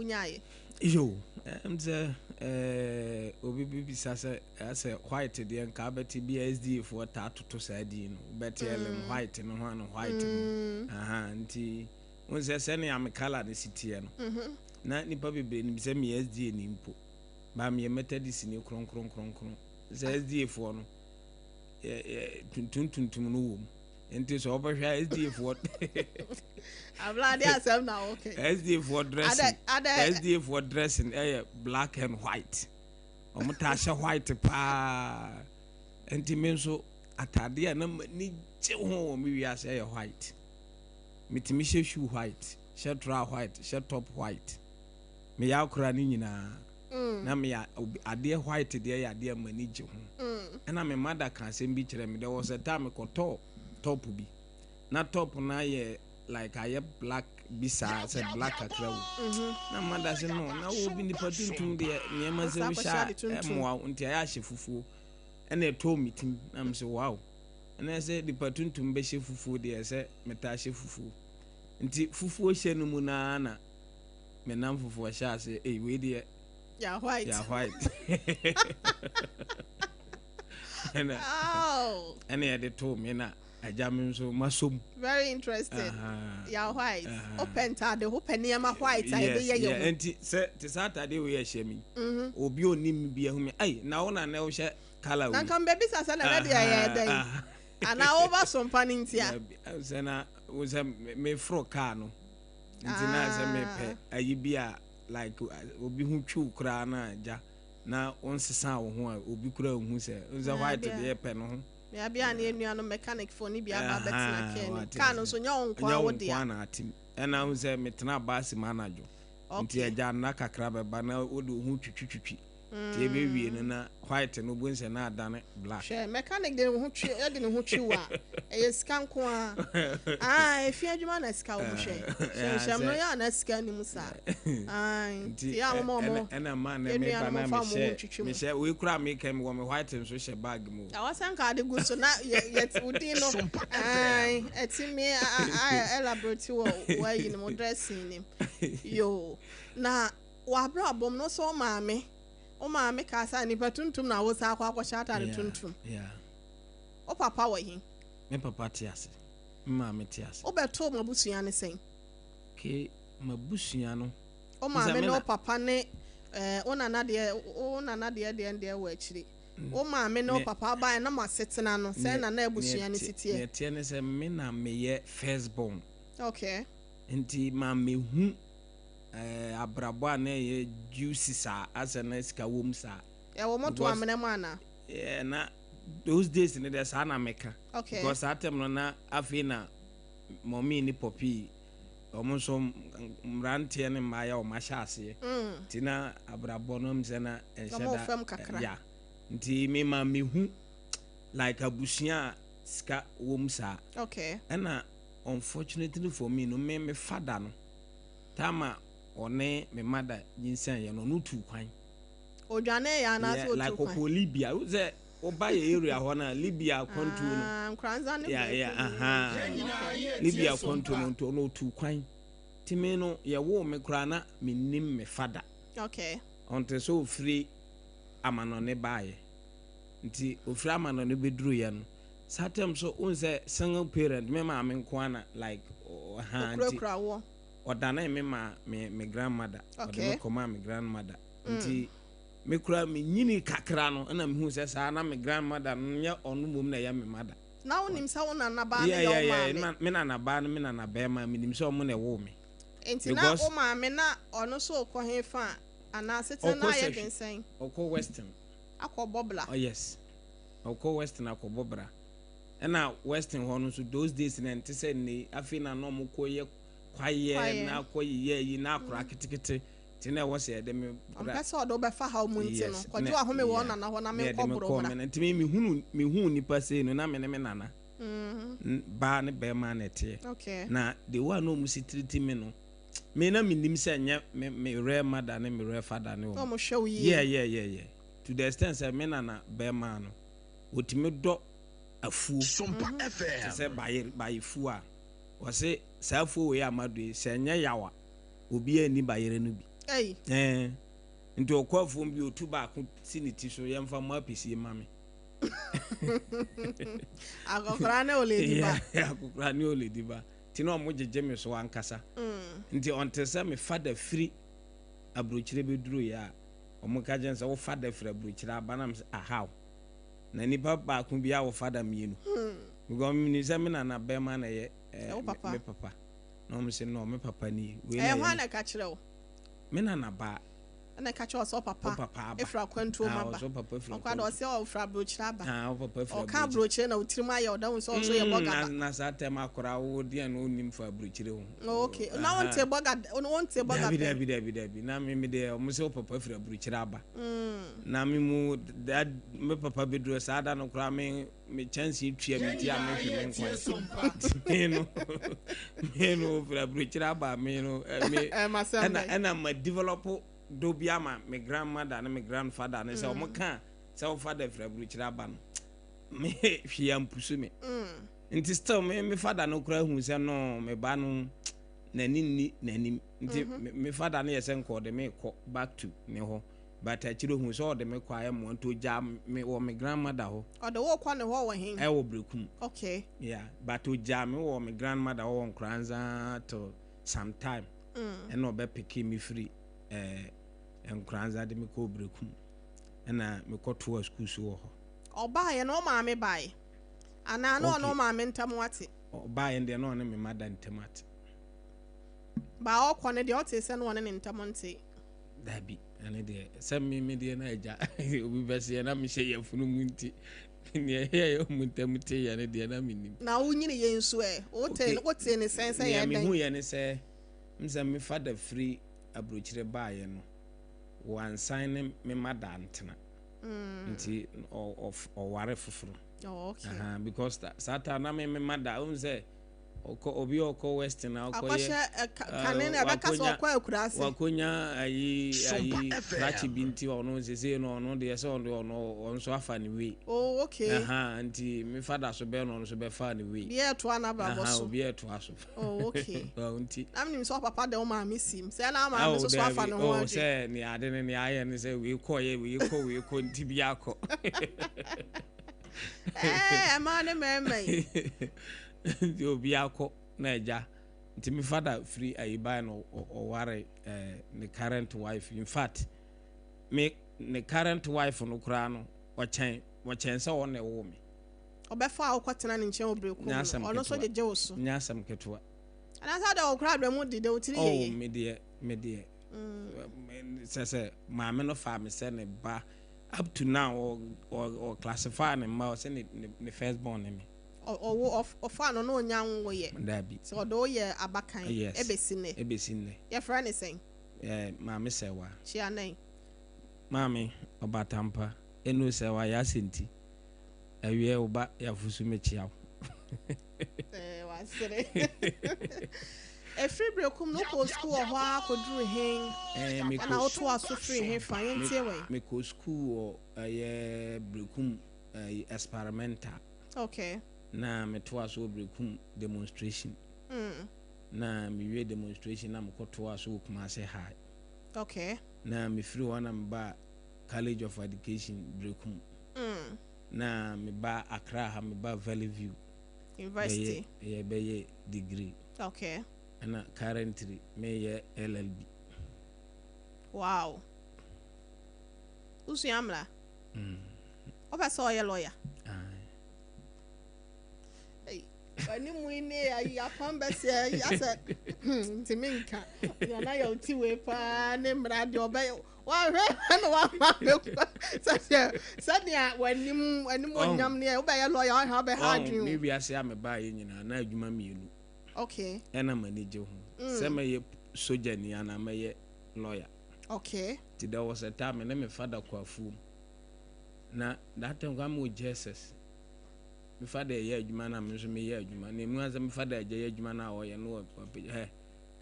wonyaeɛ? Yo, ɛm sɛ obi bibisa sɛ asɛ white deɛ, nka abɛte bi a SDA foɔ taa toto saa din no, wobɛte Ellen White no ho ano white no. Aha, nti wohu sɛ sɛnea me colour no si teɛ no, na nipa bebree nim sɛ meyɛ SDA ni mpo, ba meyɛ Methodist ni kronkron kronkron. Sɛ SDA foɔ no yɛ tuntum tuntum no wɔ mu, nti sɛ wɔbɛhwɛ a SDA foɔ Ablade asɛm na wɔkɛ. SDA foɔ dressing, SDA foɔ dressing ɛyɛ black and white. Wɔn taa hyɛ white paa, nti me nso ataadeɛ a na m'ani gye ho wɔ me wiase ɛyɛ white. Metumi hyɛ shoe white, hyɛ trouser white, hyɛ top white. Meyɛ akora ne nyinaa na meyɛ adeɛ white deɛ, yɛ adeɛ a m'ani gye ho. Ɛna me mother ka asɛm bi kyerɛ me. There was a time mekɔtɔɔ top bi, na top no ayɛ like ayɛ black bi saa, sɛ black kakra wo, na mother sɛ no, na wo bi nipa tuntum deɛ, nneɛma sɛ wohyɛ a ɛmmoa wo, nti ayɛ ahyɛ fufuo. Ɛna ɛtɔɔ me tim na me sɛ, wow, ɛna sɛ nipa tuntum bɛhyɛ fufuo deɛ, sɛ metaa hyɛ fufuo. Nti fufuo hyɛ no mu naa na me nam fufuo hyɛ ase, ei, wei deɛ yɛ white. Yɛ white. Ɛna ɛna yɛde too me na agya me nso masom. Very interesting. Yɛ white. Wopɛ ntaade, wopɛ nneɛma white a yɛde yɛ yɛ ho. Nti sɛ te saa atadeɛ wei ɛhyɛ mi, obi onim mi bi ahu mi, ayi na wo na na wohyɛ colour wei. Na nka mbɛbisa sɛ na ne deɛ yɛ dɛn anaa woba sompa ne ntia? Sɛ na wo sɛ meforo kaa no, nti na sɛ mepɛ ayi bi a like obi ho twiw koraa na agya na wonsesa wo ho a, obi koraa nhu sɛ nsɛ white deɛ pɛ no ho. Bia ne nua no mechanic fo ne bi aba abɛtena kaa ni kaa no nso nyɛ wo nko a, wo dea. Nyɛ wo nko a na atim. Ɛna wo sɛ metena baasi mu anadwo, nti agya nna kakra bɛba na wode wo ho twitwitwitwi, nti ɛbɛwie no na white no bu nsɛ na adane black. Hwɛ, mechanic de ne ho twi, ɛde ne ho twi wo a, ɛyɛ sika nko a. Ah, efi adwuma na sika wɔ mu. Hwɛ, hyɛnhyɛm no yɛ ana sika anim saa. Nti yɛ a moma ɔmo ɛna ma na meba na mehyɛ mehyɛ wei kura meka mi wɔ me white nso hyɛ bag mu. Awɔ sɛ nka ade gu so na yɛ yɛ wo din no ɛtumi elaborate wɔ wɔayi no mo dressing nim yo. Na w'abrabɔ mu no sɛ wo maame kaa sɛ nipa tuntum na wo sa akɔ akɔhyɛ atade tuntum. Wo papa wɔ he? Me papa te ase, me maame te ase. Wobɛtoo mo abusua ne sɛn? Ke m'abusua no. Wo maame ne wo papa ne wo nana deɛ, wo nana deɛ wɔ akyiri. Wo maame ne wo papa abaeɛ na mo asetena no sɛn na na abusua no si teɛ? Neɛ teɛ ne sɛ me na meyɛ first born. Nti ma mehu abrabɔ a na ɛyɛ juicy saa, asɛ na sika wɔ mu saa. Ɛwɔ mo to amena mu ana? Yeah, na those days ne deɛ saa na meka. Because saa time no na afei na mɔmi ne pɔpi wɔn nso mmeranteɛ ne mmaayɛ wɔn ahyɛ aseɛ. Nti na abrabɔ no sɛ na ɛnhyɛ da ya, nti me ma mehu like abusua a sika wɔ mu saa. Ɛna unfortunately for me no, me father no, time a ɔne me mother nyinsɛn yɛ no, ɔno tu kwan. Odwane yɛ anaasɛ otu like kwan? Ɔkɔ Libya. Sɛ woba yɛ area hɔ no a, Libya kwantuo no. Ah, Nkoranza ne Yeah, Libya kwantuo no, nti ɔno otu kwan. Nti me no, yɛwoo me koraa na menim me father. Ɔnte sɛ ofiri amanɔne baayɛ, nti ofiri amanɔne bɛduruyɛ no, saa time so wohu sɛ single parent, me maame nko ana like ɔha, nti okurakura woɔ. Ɔdane me ma me grandmother. Ɔde me kɔmaa me grandmother. Nti me kura me nyini kakra no, ɛna mehu sɛ saa na me grandmother no nyɛ ɔno mmom na ɛyɛ me mother. Na wonim sɛ wo nanabaa no yɛ wo maame? Me nanabaa no, me nana bɛrima, menim sɛ ɔmo na ɛwoo me. Nti na wo maame na ɔno nso kɔ he fa anaa setena na ayɛ den sɛn? Ɔkɔ Western. Akɔbɔ bla? Oh yes, ɔkɔ Western akɔbɔ bra. Ɛna Western hɔ no nso, those days na nte sɛ nne afei na ɔmo kɔ yɛ kwaeɛ na akɔ yeyɛ yi na akora ketekete, nti na ɛwɔ sɛ yɛde me bra. Ɔmpɛ sɛ ɔde wobɛfa haw mu, nti no kɔgye wahome wɔ nana hɔ na menkɔ boro bra. Nti me mehunu nipa sei no, na me ne me nana baa ne bɛrima na ɛteɛ. Na the way a na ɔmo si treat me no, me na menim sɛ nyɛ me real mother ne me real father ne wɔn. Ɔmo hwɛ wo yie. Yeah, to the extent sɛ me nana bɛrima no, wɔtumi dɔ afuo te sɛ bayefuo a wɔse saa afuo wei a mado yi, sɛ nyɛ yaw a, obiara nni bayerɛ no bi. Ei. Ɛɛ. Nti ɔkɔ afuom bi otu baako si ne ti so yɛmfa mmɔ apisie ma me. Akɔkora ne oledi ba. Yeah, akɔkora ne oledi ba. Nti na ɔmo gyegye me so ankasa. Nti ɔnte sɛ me fada firi aburokyire bɛduru yɛ a, ɔmo ka kyerɛ sɛ wo fada firi aburokyire aba na me sɛ ahaw. Na nipa baako bi a wo fada mmienu. Because menim sɛ me nana bɛrima na ɛyɛ eh, me papa. Na ɔmo sɛ no me papa ni. Wei na ɛyɛ hwan na ɛka kyerɛ wo? Me nana baa. Ɛna ɛka kyerɛ ɔsɛ ɔpapa ɔpapa aba. Efiri akwantuo mu Ah, aba. ɔsɛ ɔpapa firi Ɔkwa de akwantuo. ɔsɛ ɔfiri aburokyire aba. Ah, ɔpapa firi Ɔka aburokyire. aburokyire na otirim ayɛ ɔda ho sɛ ɔnso yɛ bɔga na ba. na saa tɛm akora wo deɛ no wonim fa aburokyire ho. Oh, okay. Na Aha. wonte bɔga wonte bɔga Dabi pɛn. dabi dabi dabi na me me deɛ ɔmo sɛ wo papa firi aburokyire aba. Na me mu da me papa bɛduru saa da no koraa me me kyɛnsee tua me ti a mehwɛ me nkwan. Me no me no ofiri aburokyire aba me no me Masɛm ɛna bɛn. ɛna ma develop do bi ama me grandmother ne me grandfather ne sɛ ɔmo ka sɛ wo father firi aburokyire aba no me hwee ampusu me. Nti still me father no koraa hu sɛ no me ba no n'ani nni n'anim nti me father no yɛ sɛ nka ɔde me kɔ back to ne hɔ but akyire hu sɛ ɔde me kɔ ayɛ mmoa nti ogyaa me wɔ me grandmother hɔ. Ɔde wo kɔ ne hɔ wɔ he? Ɛwɔ Berekum. Okay. Yeah, but ogyaa me wɔ me grandmother hɔ wɔ Nkoranza till some time. Ɛna ɔbɛpeke me firi Nkoranza de me kɔɔ Berekum ɛna mekɔtoa school so wɔ hɔ. Ɔbaeɛ no, wo maame baeɛ? Anaa na ɔne wo maame ntam ate? Ɔbaeɛ no deɛ na ɔne me mother ntam ate. Baa ɔkɔ no deɛ ɔtee sɛ na ɔne ne ntam nte? Dabi, ɛne deɛ sɛ me me deɛ na agya obi bɛseɛ na mehyɛ yafunu mu nti neɛ ɛyɛ yɛ ɔmo ntam te yɛ no deɛ na menim. Na wonyini yɛ nso ɛ? Wote wote ne sɛn sɛ Nea yɛ dɛn? mehu yɛ ne sɛ m sɛ me father firi aburokyire baeɛ no wansan ne me mother ntena nti ɔware foforɔ. Oh, okay. Because saa time na me mother wohu sɛ ɔkɔ obi a ɔkɔ western a ɔkɔyɛ Akɔhyɛ kane na ɛbɛka sɛ ɔkɔ akuraase. Wakonya ayi ayi krakye bi nti ɔno sese no ɔno deɛ sɛ ɔno ɔno ɔno nso afa ne wei. Oh, okay. Nti me father so bɛn no ɔno nso bɛfa ne wei. Deɛ ɛtoa n'abrabɔ so. Obi ɛtoa so. Oh, okay. Well, nti. Na menim sɛ ɔpapa de wo maame sim. Sɛ na maame nso so afa ne ho Oh, adwe. sɛ ne ade ne ne ayɛ ne sɛ wei kɔ yɛ wei kɔ wei kɔ nti bi akɔ. Ɛmaa ne mmarima yi. Nti obi akɔ na agya nti me father firi ayiban no ɔware ne current wife. In fact, me ne current wife no koraa no ɔkyɛn sɛ ɔna ɛwɔ me. Ɔbɛfa a wokɔtena ne nkyɛn wɔ berekum no Nyɛ asɛm ɔno nso ketewa. gyegye wo so. Nyɛ asɛm ketewa. Anaasɛ wode wo koraa brɛ mu dede wo tiri Oh, yeye. me deɛ sɛ maame no fa me sɛ ne ba up to now ɔ classify ne mma ɔsɛ ne first born ne me. Ɔwo ɔfa no na ɔnya nwo yɛ. Dabi. Sɛ ɔde wo yɛ abakan. Yes. Ɛbɛsi nnɛ. Ɛbɛsi nnɛ. Yɛfrɛ ne sɛn? Maame Sɛwa. Kyia nan. Maame ɔbatampa ɛnu sɛ wayɛ asɛnti awie wo ba yɛafosu mekyia wo. Wasere. Ɛfiri berekum no wokɔɔ sukuu wɔ hɔ a kɔduru hen? Ɛna wotoa so firi he fa yɛntie wɛn? Mekɔ sukuu wɔ ɛyɛ Berekum experimental. Na metoa so wɔ Berekum demonstration. Na mewie demonstration na mekɔtoa so wɔ Kumase High. Na mefiri hɔ na meba College of Education Berekum. Na meba Accra ha meba Valley View. University. Bɛyɛ bɛyɛ degree. Ɛna currently meyɛ LLB. Wow. Wosua mmara? Wopɛ sɛ ɔyɛ lawyer? Aye. W'anim yi ne ayi apam bɛsɛ ayi asɛ ntumi nka nana yɛ oti wei paa ne mmara deɛ ɔbɛyɛ wahwɛ na wama mekɔ sɛdeɛ w'anim anim onyam ne wobɛyɛ lawyer wahwɛ wobɛha Ɔn, me adwene wiase a mebaeɛ nyinaa na adwuma mmienu o. Ɛna m'ani gye ho sɛ mɛyɛ sogyani anaa mɛyɛ lawyer. Nti there was a time me ne me father kɔ afuom na that time kwa mewɔ JSS. Me father yɛ adwuma na me nso meyɛ adwuma na emu asɛ me father agya yɛ adwuma na ɔyɛ no wɔ hɛ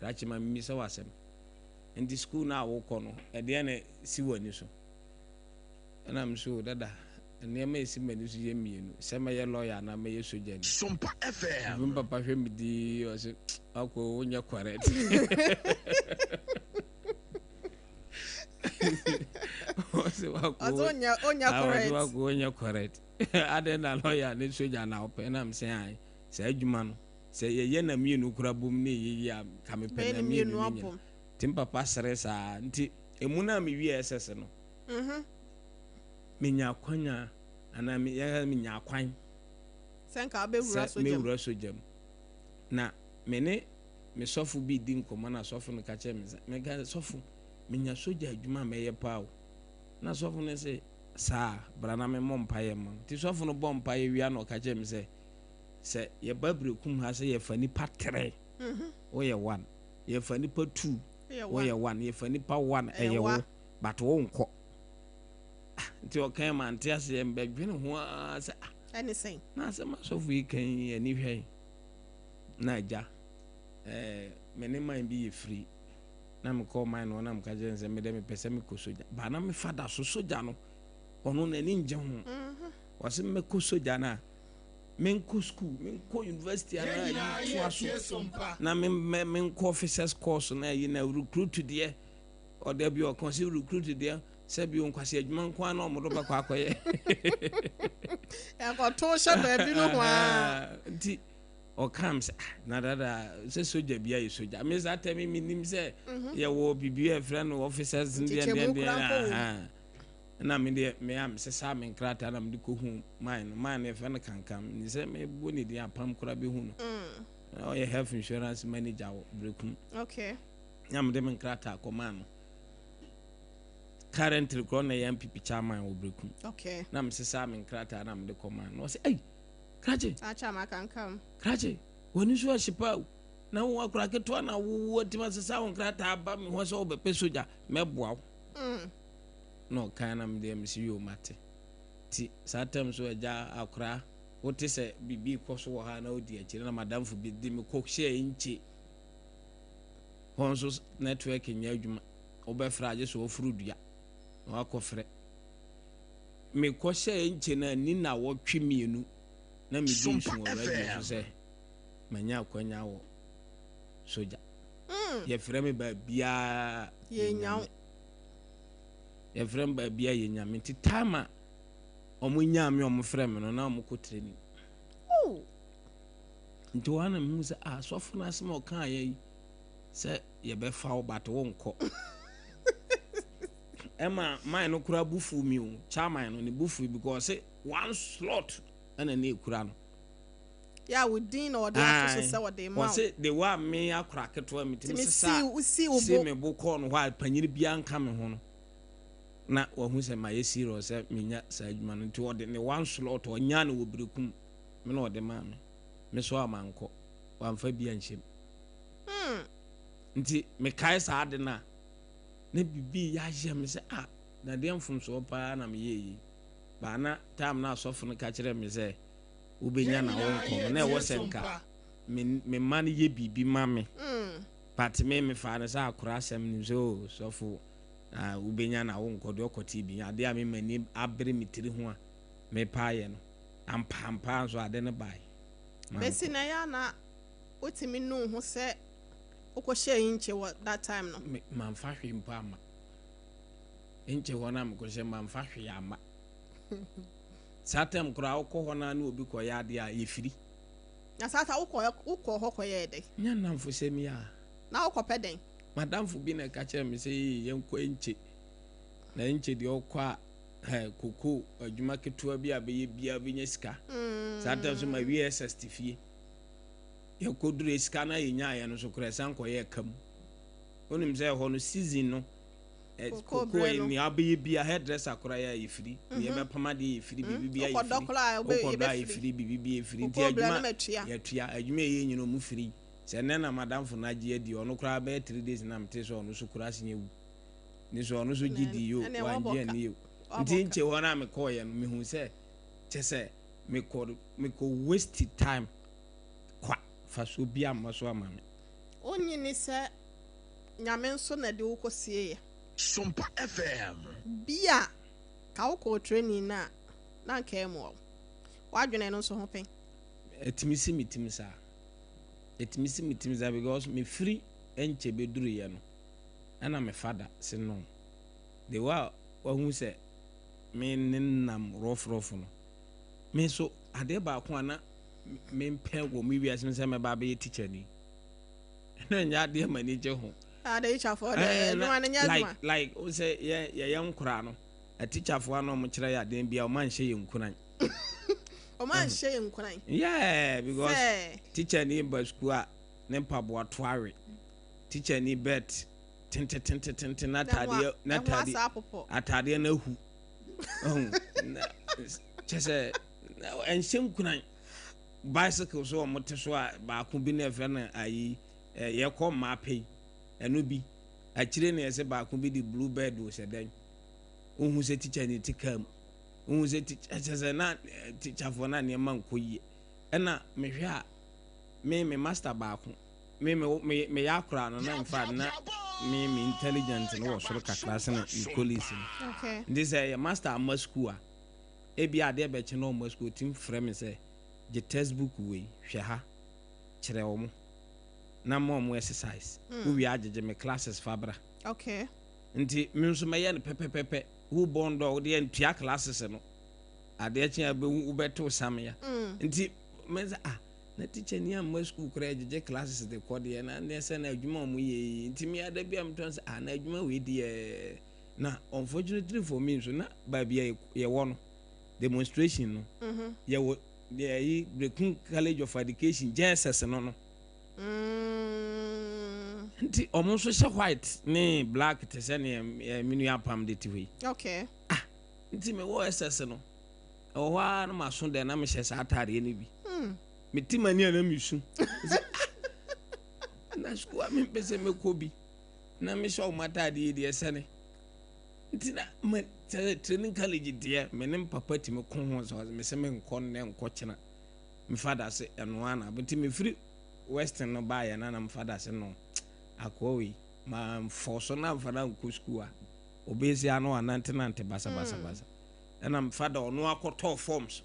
krakye ma mimi sɛ wasɛm nti school na awokɔ no ɛdeɛ na si w'ani so ɛna me so dada nneɛma a esi m'ani so yɛ mmienu sɛ mɛyɛ lawyer anaa mɛyɛ sogyani. Sompa FM. Me papa hwɛ me dii ɔsɛ akɔ wonyɛ correct. Ɔse wakɔ Ɔse onyɛ onyɛ ah, ɔse correct. wakɔ onyɛ correct. Adɛn na lawyer ne sogya na wopɛ? Na mesɛ ae, saa adwuma no sɛ yɛyɛ na mmienu kora bom na ɛyɛ yie a, ka mepɛ Bɛyɛ na ne mmienu mmienu no nyina. abom. Nti me papa sere saa. Nti emu no a mewie SS no, menya akwanya anaa me, yɛka sɛ menya akwan Sɛ nka wobɛwura sɛ sogya mu. mɛwura sogya mu. Na me ne me sɔfo bi redi nkɔmmɔ na sɔfo no ka kyerɛɛ me sɛ, meka sɛ, sɔfo, menya sogya adwuma a mɛyɛ paa o. Na sɔfo no se, saa, bra na memmɔ mpaeɛ mma wo. Nti sɔfo no bɔ mpaeɛ wie a na ɔka kyerɛɛ me sɛ, sɛ yɛba Berekum ha sɛ yɛfa nipa tere, woyɛ one. Yɛfa nipa two, woyɛ one. Yɛfa nipa one, ɛyɛ wo, but wonkɔ. Ah, nti ɔkan mante aseɛ, mbɛdwene ho ara sɛ, ah, Ɛne sɛn? Na asɛm asɔfo yi kan yi ani hwɛ na agya ɛɛ me ne man bi yɛ firi na mekɔɔ man no na meka kyerɛ no sɛ medɛ mepɛ sɛ mekɔ sogya ba na mefa da so sogya no ɔno n'ani ngye ho ɔse mɛkɔ sogya no a menkɔ school menkɔ university anaa ayi toa so na menkɔ officers course na ayi na recruit deɛ Ɔda bi ɔka ɔse recruit deɛ sɛ bio nkwasi adwuma nko ara na ɔmo de bɛkɔ akɔyɛ. Ɛkɔto hyɛ baabi no ho ara. Nti ɔkaa me sɛ ah na dada sɛ sogya bi ayɛ sogya me saa tɛm mi nim sɛ yɛwɔ biribi a yɛfrɛ no officers deɛ deɛ deɛ na me deɛ me a mesesa me nkrataa na mede kɔhu man no man no yɛfrɛ no kankam ne sɛ mebɔ ne din apam koraa bɛhu no na ɔyɛ health insurance manager wɔ Berekum. Okay. Na mede me nkrataa kɔmaa no. Currently korɔ na ɛyɛ NPP chairman wɔ Berekum. Okay. Na mesesaa me nkrataa na mede kɔmaa no. Na ɔsɛ, ei, krakye. Akyɛ ama kankam. Krakye, w'ani so ahye paa o. Na wo akora ketewa na wo atumi asesa wo nkrataa aba me hɔ sɛ wobɛpɛ sogya, mɛboa wo. Na ɔkan na mede mese yoo mate. Ti saa tam so agya akora wote sɛ biribi kɔ so wɔ ha na wodi akyire na madamfo bi de me kɔ hyɛɛ nkye. Hɔ nso network nyɛ adwuma. Wobɛfrɛ agye sɛ wɔforo dua na wakɔfrɛ. Mekɔhyɛɛ nkyɛ no anni nnawɔtwe mmienu na medi nsu wɔ radio so sɛ manya akwanya wɔ sogya. Yɛfrɛ me baabiara yɛnya me. Yɛfrɛ me baabiara yɛnya me. Nti time a wɔn nyaa me wɔn frɛ me no na wɔn kɔ training. Nti hɔ ara na mehu sɛ ah sɔfo no asɛm a ɔkaeɛ yi sɛ yɛbɛfa wo but wonkɔ. Ɛma man no koraa bu fuu mi o, chairman no ne bu fui because ɔse one slot ɛna ne ekura no. Yɛ a wo din na ɔde ato so sɛ ɔde ma wo. Ɔse de wo a me akora ketewa me tumi sesa si me bo kɔɔ no hɔ a panyini biara nka me ho no na wahu sɛ mayɛ serious sɛ menya saa adwuma no nti ɔde ne one slot ɔnyaa no wɔ Berekum. Me na ɔde maa me. Me so a mankɔ. Wamfa bi anhyɛ mu. Nti mekae saa ade no a, na biribi reyɛ ahyɛ me sɛ, ah, na deɛ mfomsoɔ paa na meyɛɛ yi. Baa na time no asɔfo no ka kyerɛɛ me sɛ, wobɛnya na wonkɔ no, na ɛwɔ sɛ nka me me mma no yɛ biribi ma me. But me mefaa no sɛ akora asɛm nim sɛ, oh, sɔfo, ah, wobɛnya na wonkɔ deɛ ɔkɔtee bi. Adeɛ a me m'ani abere me tiri ho a mepɛ ayɛ no. Ampaampa nso ade no bae. Mankɔ. Besi nnɛ yɛ a na wotumi nu wo ho sɛ wokɔhyɛɛ Inkye wɔ that time no? Me, mamfa hwee mpo amma. Inkye hɔ no a mekɔhyɛ, mamfa hwee amma. Saa time koraa wokɔ hɔ no ara ne obi kɔyɛ adeɛ a, yɛfiri. Na saa ta wokɔ, wokɔɔ hɔ kɔyɛɛ dɛn? Nyɛ nnamfosɛm yi a. Na wokɔpɛ dɛn? M'adamfo bi na ɛka kyerɛɛ me sɛ, Ee, yɛnkɔ Inkye. Na Inkye deɛ wokɔ a, Hɛ, koko adwuma ketewa bi a bɛyɛ biara wobɛnya sika. Saa tam so ma wie SS te fie. Yɛkɔdurue sika no a yɛnyaeɛ no so koraa ɛsan kɔyɛɛ ka mu. Wonim sɛ ɛhɔ no season no koko nea wobɛyɛ biara hairdresser koraa yɛ a yɛfiri, nea yɛbɛpam adeɛ yɛfiri, biribi biara yɛfiri, wokɔdɔ a yɛfiri, biribi biara yɛfiri. Nti adwuma yɛtua, adwuma ɛyɛ nyina ɔmo firi. Sɛ nnɛ na madamfo no agye adi, ɔno koraa bɛyɛ 3 days na metee sɛ ɔno nso koraa asen awu. Ne so ɔno nso gye dii o, wangye anni o. Nti nkyɛ hɔ no a mekɔɔeɛ no, mehuu sɛ kyɛ sɛ mekɔ mekɔ waste time kwa, fasoɔ bi amma so amma me. Wonnye nni sɛ Nyame nso na ɛde wo kɔsieeɛ? Sompa FM. Bi a ka wokɔɔ training no a na anka ɛmmoa wo. W'adwene no nso ho pɛn? Ɛtumi si me tim saa. Ɛtumi si me tim saa because mefiri nkyɛ bɛduruiɛ no, ɛna me fada se no. The way a wahu sɛ me ne nam rough rough no, me nso adeɛ baako a na mempɛ wɔ me wiase mu sɛ mɛba abɛyɛ tikyani. Ɛno nyɛ adeɛ m'ani gye ho. Ah, the teacherfoɔ deɛ, adwuma no nyɛ adwuma. Like, wo sɛ yɛyɛ nkoraa no, atikyafoɔ a na wɔn kyerɛ yɛ adeɛ bia wɔn anhyɛ yɛn nkuran. Wɔn anhyɛ yɛn nkuran. Yeah, because teacher ni ba sukuu a ne mpaboa to awe. Teacher ni belt tentetententen na ataadeɛ na ataadeɛ ataadeɛ no ahu. Kyɛ sɛ ɛnhyɛ nkuran. Bicycle so wɔn te so a baako bi na ɛfɛ no ayi yɛkɔ mmaa pɛ yi ɛno bi akyire na yɛsɛ baako bi de blue bird o sɛ dɛn. Wohu sɛ teacher ni te kaa mu. Wohu sɛ teacher kyɛ sɛ na teacherfoɔ na nneɛma nkɔ yie. Ɛna mehwɛ a me me master baako me me me meyɛ akora no na in fact na me me intelligent no wɔ soro kakra sene me colleagues no. Okay. Nti sɛ yɛ master amma school a ebi adeɛ bɛkye na ɔmma school otim frɛ me sɛ gye textbook wei hwɛ ha kyerɛ wɔn na ma wɔn exercise. Wowie agyegye me classes fa bra. Okay. Nti me nso mɛyɛ no pɛpɛpɛpɛ. Wo bɔn dɔ wo deɛ ntua classes no. Adeɛ kye a wobɛhu wobɛtew samea. Nti me sɛ ah na teacher ni amma school koraa gyegye classes de kɔ deɛ na neɛ sɛ na adwuma a wɔn yɛ yi. Nti me ada bi a metɔn sɛ ah na adwuma wei deɛ na unfortunately for me nso na baabi a yɛwɔ no demonstration no yɛwɔ deɛ yi Berekum College of Education JSS no no. Nti ɔmo nso hyɛ white ne black te sɛ neɛ me nua apam de te hɔ yi. Okay. Ah, nti me wɔ SS no, ɛwɔ hɔ ara na maso dɛ na mehyɛ saa ataadeɛ no bi. Mete m'ani a na mesu. Sɛ, ah, na sukuu a mempɛ sɛ mɛkɔ bi na mehyɛ ɔmo ataadeɛ yi deɛ sɛne. Nti na ma sɛ training college deɛ me ne papa tumi ko ho sɛ mese menkɔ nnɛ nkɔ kyena. Me father se ɛno ara na nti mefiri Western no baeɛ na na me father se no akoa wei mamfɔ so na amfa no ankɔ sukuu a ɔbɛsi ano anantenante basabasabasa. Ɛna me father ɔno akɔtɔɔ forms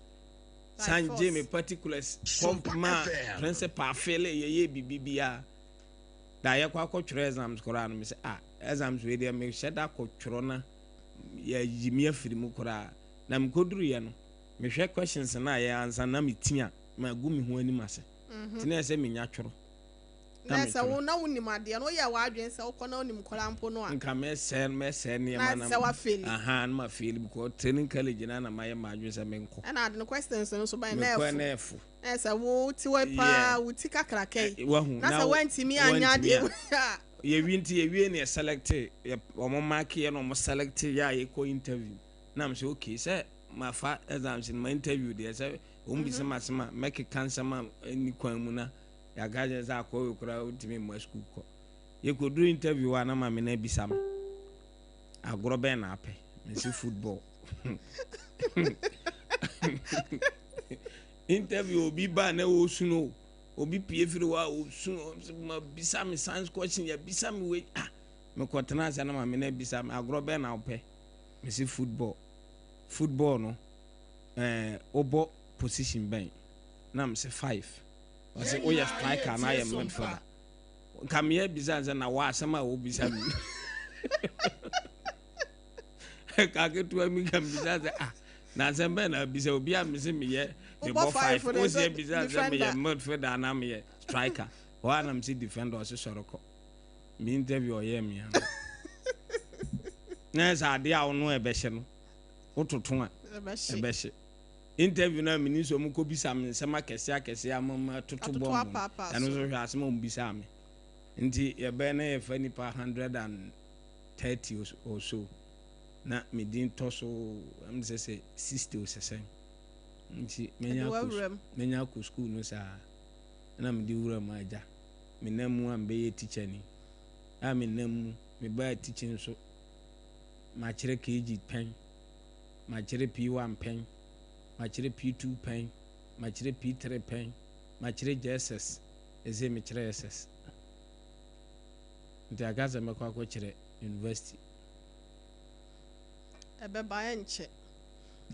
san gye me particulars kɔ ma principal fele yɛyɛ biribi biara da yɛkɔ akɔtwerɛ exams koraa no me sɛ ah exams wei deɛ mehyɛ da kɔtwerɛ na yɛyi me afiri mu koraa na mekɔduruyɛ no mehwɛ questions no a yɛ ansa na meti a magu me ho anim ase. Nti na ɛsɛ menya twerɛ. Na sɛ wo na wonim adeɛ no woyɛ w'adwene sɛ wokɔ na wonim koraa mpo no a. Nka mɛsɛ mɛsɛ nneɛma na. Na sɛ wafeeli. Aha na mafeeli because training college na na mayɛ m'adwene sɛ menkɔ. Ɛna ade no questions no nso ban na ɛfo. Mekɔ na ɛfo. Na sɛ wo ti hɔ paa wo ti kakraka yi. Wahu na sɛ woantumi anyɛ adeɛ a. Yɛwie nti yɛwie na yɛ select yɛ wɔn mark yɛ na wɔn select yɛ a yɛkɔ interview na m sɛ okay sɛ mafa exams no ma interview deɛ sɛ wɔn bisa ma asɛm a mɛkeka nsɛm a ɛnni kwan mu na yɛaka kyerɛ sɛ akɔ wei koraa wontumi mma sukuu kɔ. Yɛkɔduru interview hɔ a na maame no abisa me agorɔ bɛn na apɛ mese football. Interview obi ba na ɔresu no obi pie firi hɔ a ɔsu ma bisa me science question yɛbisa me wei ah mekɔtena ase na maame no abisa me agorɔ bɛn na wopɛ mese football. Football no eh, wobɔ position bɛn? Na mese five. Ɔse woyɛ striker anaa yɛ midfielder? Nka meyɛ bisa sɛ na wɔ asɛm a wobisa mi. Ka ketewa mi ka bisa sɛ ah na asɛm bɛn na bisa obi a mese meyɛ mebɔ five wosi bisa sɛ meyɛ midfielder anaa meyɛ striker. Hɔ a na mese defender ɔse sɔre kɔ. Me interview ɔyɛɛ me ano. Na sɛ adeɛ a ɔno ɛbɛhyɛ no wototo a ɛbɛhye. Interview no a menim sɛ wɔkɔbisa me nsɛm akɛseɛ akɛseɛ ama matoto bɔmb no, ɛno nso hwɛ asɛm a wɔbisaa me. Nti yɛbɛyɛ na yɛfa nnipa 130 or so na me din tɔ so ɛm sɛ sɛ 60 o sɛ sɛn. Nti menya akɔ school no saa na mede wura mu agya. Menam mu a mebɛyɛ teacher ni. A menam mu mebaa teaching nso makyerɛ KG pɛn, makyerɛ P1 pɛn, makyerɛ P2 pɛn, makyerɛ P3 pɛn, makyerɛ JSS, ɛsei mekyerɛ SS. Nti aka sɛ mɛkɔ akɔkyerɛ university. Ɛbɛba ɛnkyɛ.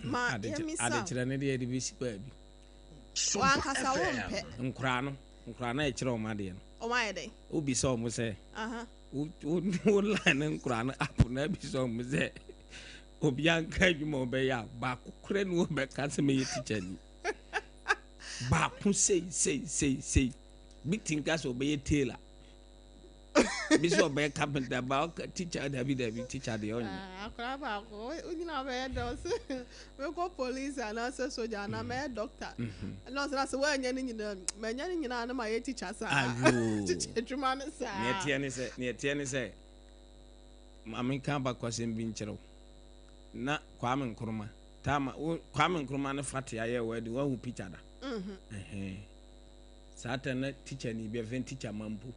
Ma yɛmmisa wo. Adekyerɛ no deɛ yɛde bɛsi baabi. W'ankasa wompɛ. Nkoraa no, nkoraa no a yɛkyerɛ wɔn adeɛ no. Wɔn ayɛ dɛn? Wobisa wɔn sɛ. Aha. Wo wo wo line ne nkoraa no up na abisa wɔn sɛ obiara nka adwuma a ɔbɛyɛ a baako koraa ni hɔ bɛka sɛ mɛyɛ teacher ni. Baako sei sei sei sei. Bi ti nka sɛ ɔbɛyɛ tailor. Bi sɛ ɔbɛyɛ carpenter ba ɔka teacher dabi dabi teacher deɛ ɔnyɛ. Ah, akwadaa baako wonyina bɛyɛ dɛ ɔsɛ mekɔ police anaasɛ soja anaa mɛyɛ doctor. Ɛna ɔsɛ na sɛ woanyɛ ne nyinaa manya ne nyinaa na mayɛ teacher saa. Ayoo. Teacher adwuma ne saa. Nea ɛteɛ ne sɛ nea ɛteɛ ne sɛ maame nka abakɔsɛm bi nkyerɛ wo. Na Kwame Nkrumah taama wo Kwame Nkrumah ne Fatia yɛ wedding wahu picture da. Ɛhɛn. Saa ta na teacher ni bi ɛfɛn teacher Mampo.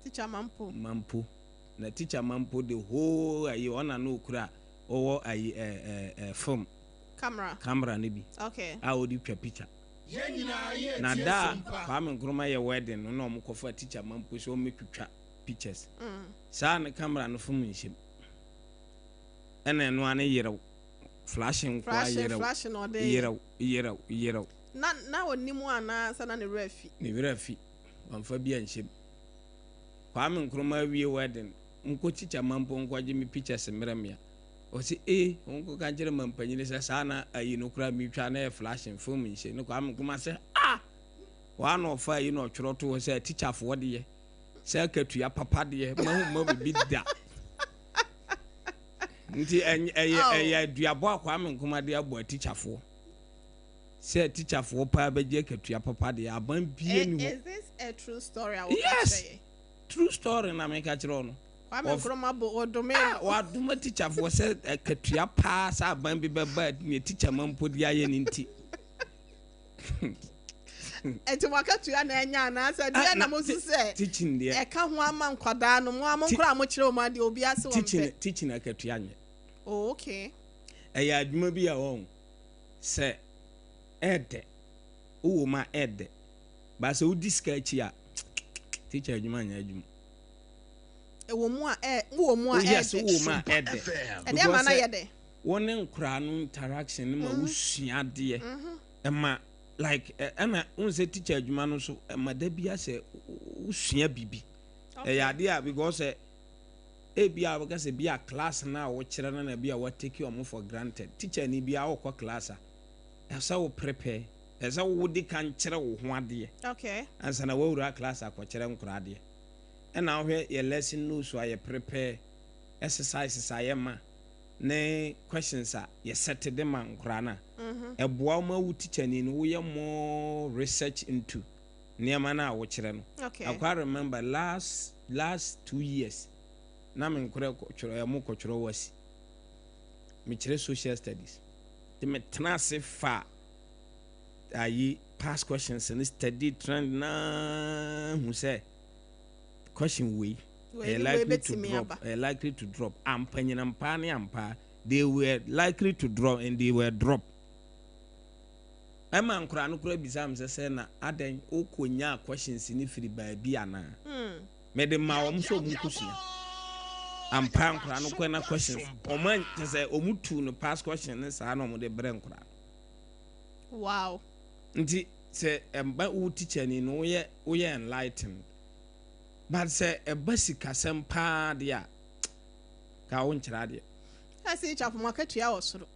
Teacher Mampo. Mampo. Na teacher Mampo the whole ayi ɔna na okura ɔwɔ ayi ɛ ɛ ɛ film. Camera. Camera no bi. Okay. A ɔde twa picture. Na da a Kwame Nkrumah yɛ wedding no na wɔn kɔfa teacher Mampo sɛ ɔmmɛtwitwa pictures. Saa ne camera no film nhyɛm. Ɛna ɛno ara ne yerew. Flashing nkoa yerew. Flashing na ɔde yɛ. Yerew yerew yerew. Na na ɔnim anaa sɛ na ne werɛ afi? Ne werɛ afi. Wamfa bi anhyɛ mu. Kwame Nkrumah awie wedding, nkɔ Teacher Mampo nkɔgye me pictures mmerɛ me a. Ɔse ee, wonkɔka nkyerɛ mampanyini sɛ saa na ayi no koraa metwa na ɛyɛ flashing, film nhyɛ. Ne Kwame Nkrumah sɛ ah! Hɔ a na ɔfa ayi na ɔtwerɛ too hɔ sɛ atikyafoɔ deɛ, sɛ akatua papa deɛ, mahu mma bibi da. Nti ɛyɛ ɛyɛ aduabɔ a Kwame Nkrumah de abɔ atikyafoɔ. Sɛ tikyafoɔ paa bɛgye akatua papa deɛ, aban biara nni hɔ. Is this a true story a woka Yes! kyerɛ yɛn? True story na meka kyerɛ wo no. Kwame Nkrumah bo ɔdome Ah, no. wadoma tikyafoɔ sɛ akatua paa sɛ aban bi bɛba a nea tikya ma mpo de ayɛ no nti. Nti mo akatua na ɛnyɛ anaasɛ Ah, deɛ na na mo su sɛ teaching deɛ. ɛka ho ama nkwadaa no mo a mo nkwadaa a mo kyerɛ wɔn adeɛ obiara se wɔn Teaching, pɛ. teaching akatua nyɛ. Oh, okay. Ɛyɛ adwuma bi a wɔn sɛ ɛɛdɛ, wowɔ mu a ɛɛdɛ, but sɛ wodi sika akyi a, teacher adwuma nyɛ adwuma. Ɛwɔ mu a ɛ wowɔ mu a Oh yes, ɛɛdɛ. wowɔ mu a ɛɛdɛ. Ɛdeɛ ma Because no sɛ yɛ dɛ. wo ne nkoraa no interaction no ma wosua adeɛ, ɛma like ɛna wohu sɛ teacher adwuma no nso ɛma da biara sɛ wosua biribi. Ɛyɛ adeɛ a because sɛ ebia wobɛka sɛ bi a class no a wokyerɛ no na bi a watake wɔn for granted. Teacher ni biara wokɔ class a, ɛsɛ sɛ wo prepare, ɛsɛ sɛ wodi kan kyerɛ wo ho adeɛ Okay. ansa na woawura class akɔkyerɛ nkoraa adeɛ. Ɛna wohwɛ yɛ lesson notes a yɛ prepare, exercises a yɛma, ne questions a yɛ set de ma nkoraa no a, ɛboa wo ma wo teacher ni no woyɛ more research into nneɛma no a wokyerɛ no. Okay. I quite remember last last 2 years na me nkorɛ kɔtwerɛ ɛmo kɔtwerɛ WASSCE. Mekyerɛ social studies. Nti metena ase fa ayi past questions ne study trend na hu sɛ question wei Wei ɛyɛ ne wei likely to bɛtumi drop aba. ɛyɛ likely to drop ampa nyinampa ne ampa they were likely to drop and they were drop. Ɛma nkora no koraa bisa me sɛ sɛ na adɛn wokɔnya questions ne firi baabi anaa mede ma wɔn sɛ wɔn nkosua ampa nkora no kɔ na questions wɔn kyɛ sɛ wɔn tu no past question ne saa na wɔn de brɛ nkora no. Nti sɛ ɛba wo teacher ni no woyɛ woyɛ enlightened, but sɛ ɛba sikasɛm paa deɛ a ka wo nkyerɛ adeɛ. Ɛsɛ teacher fo mo akatua wɔ soro.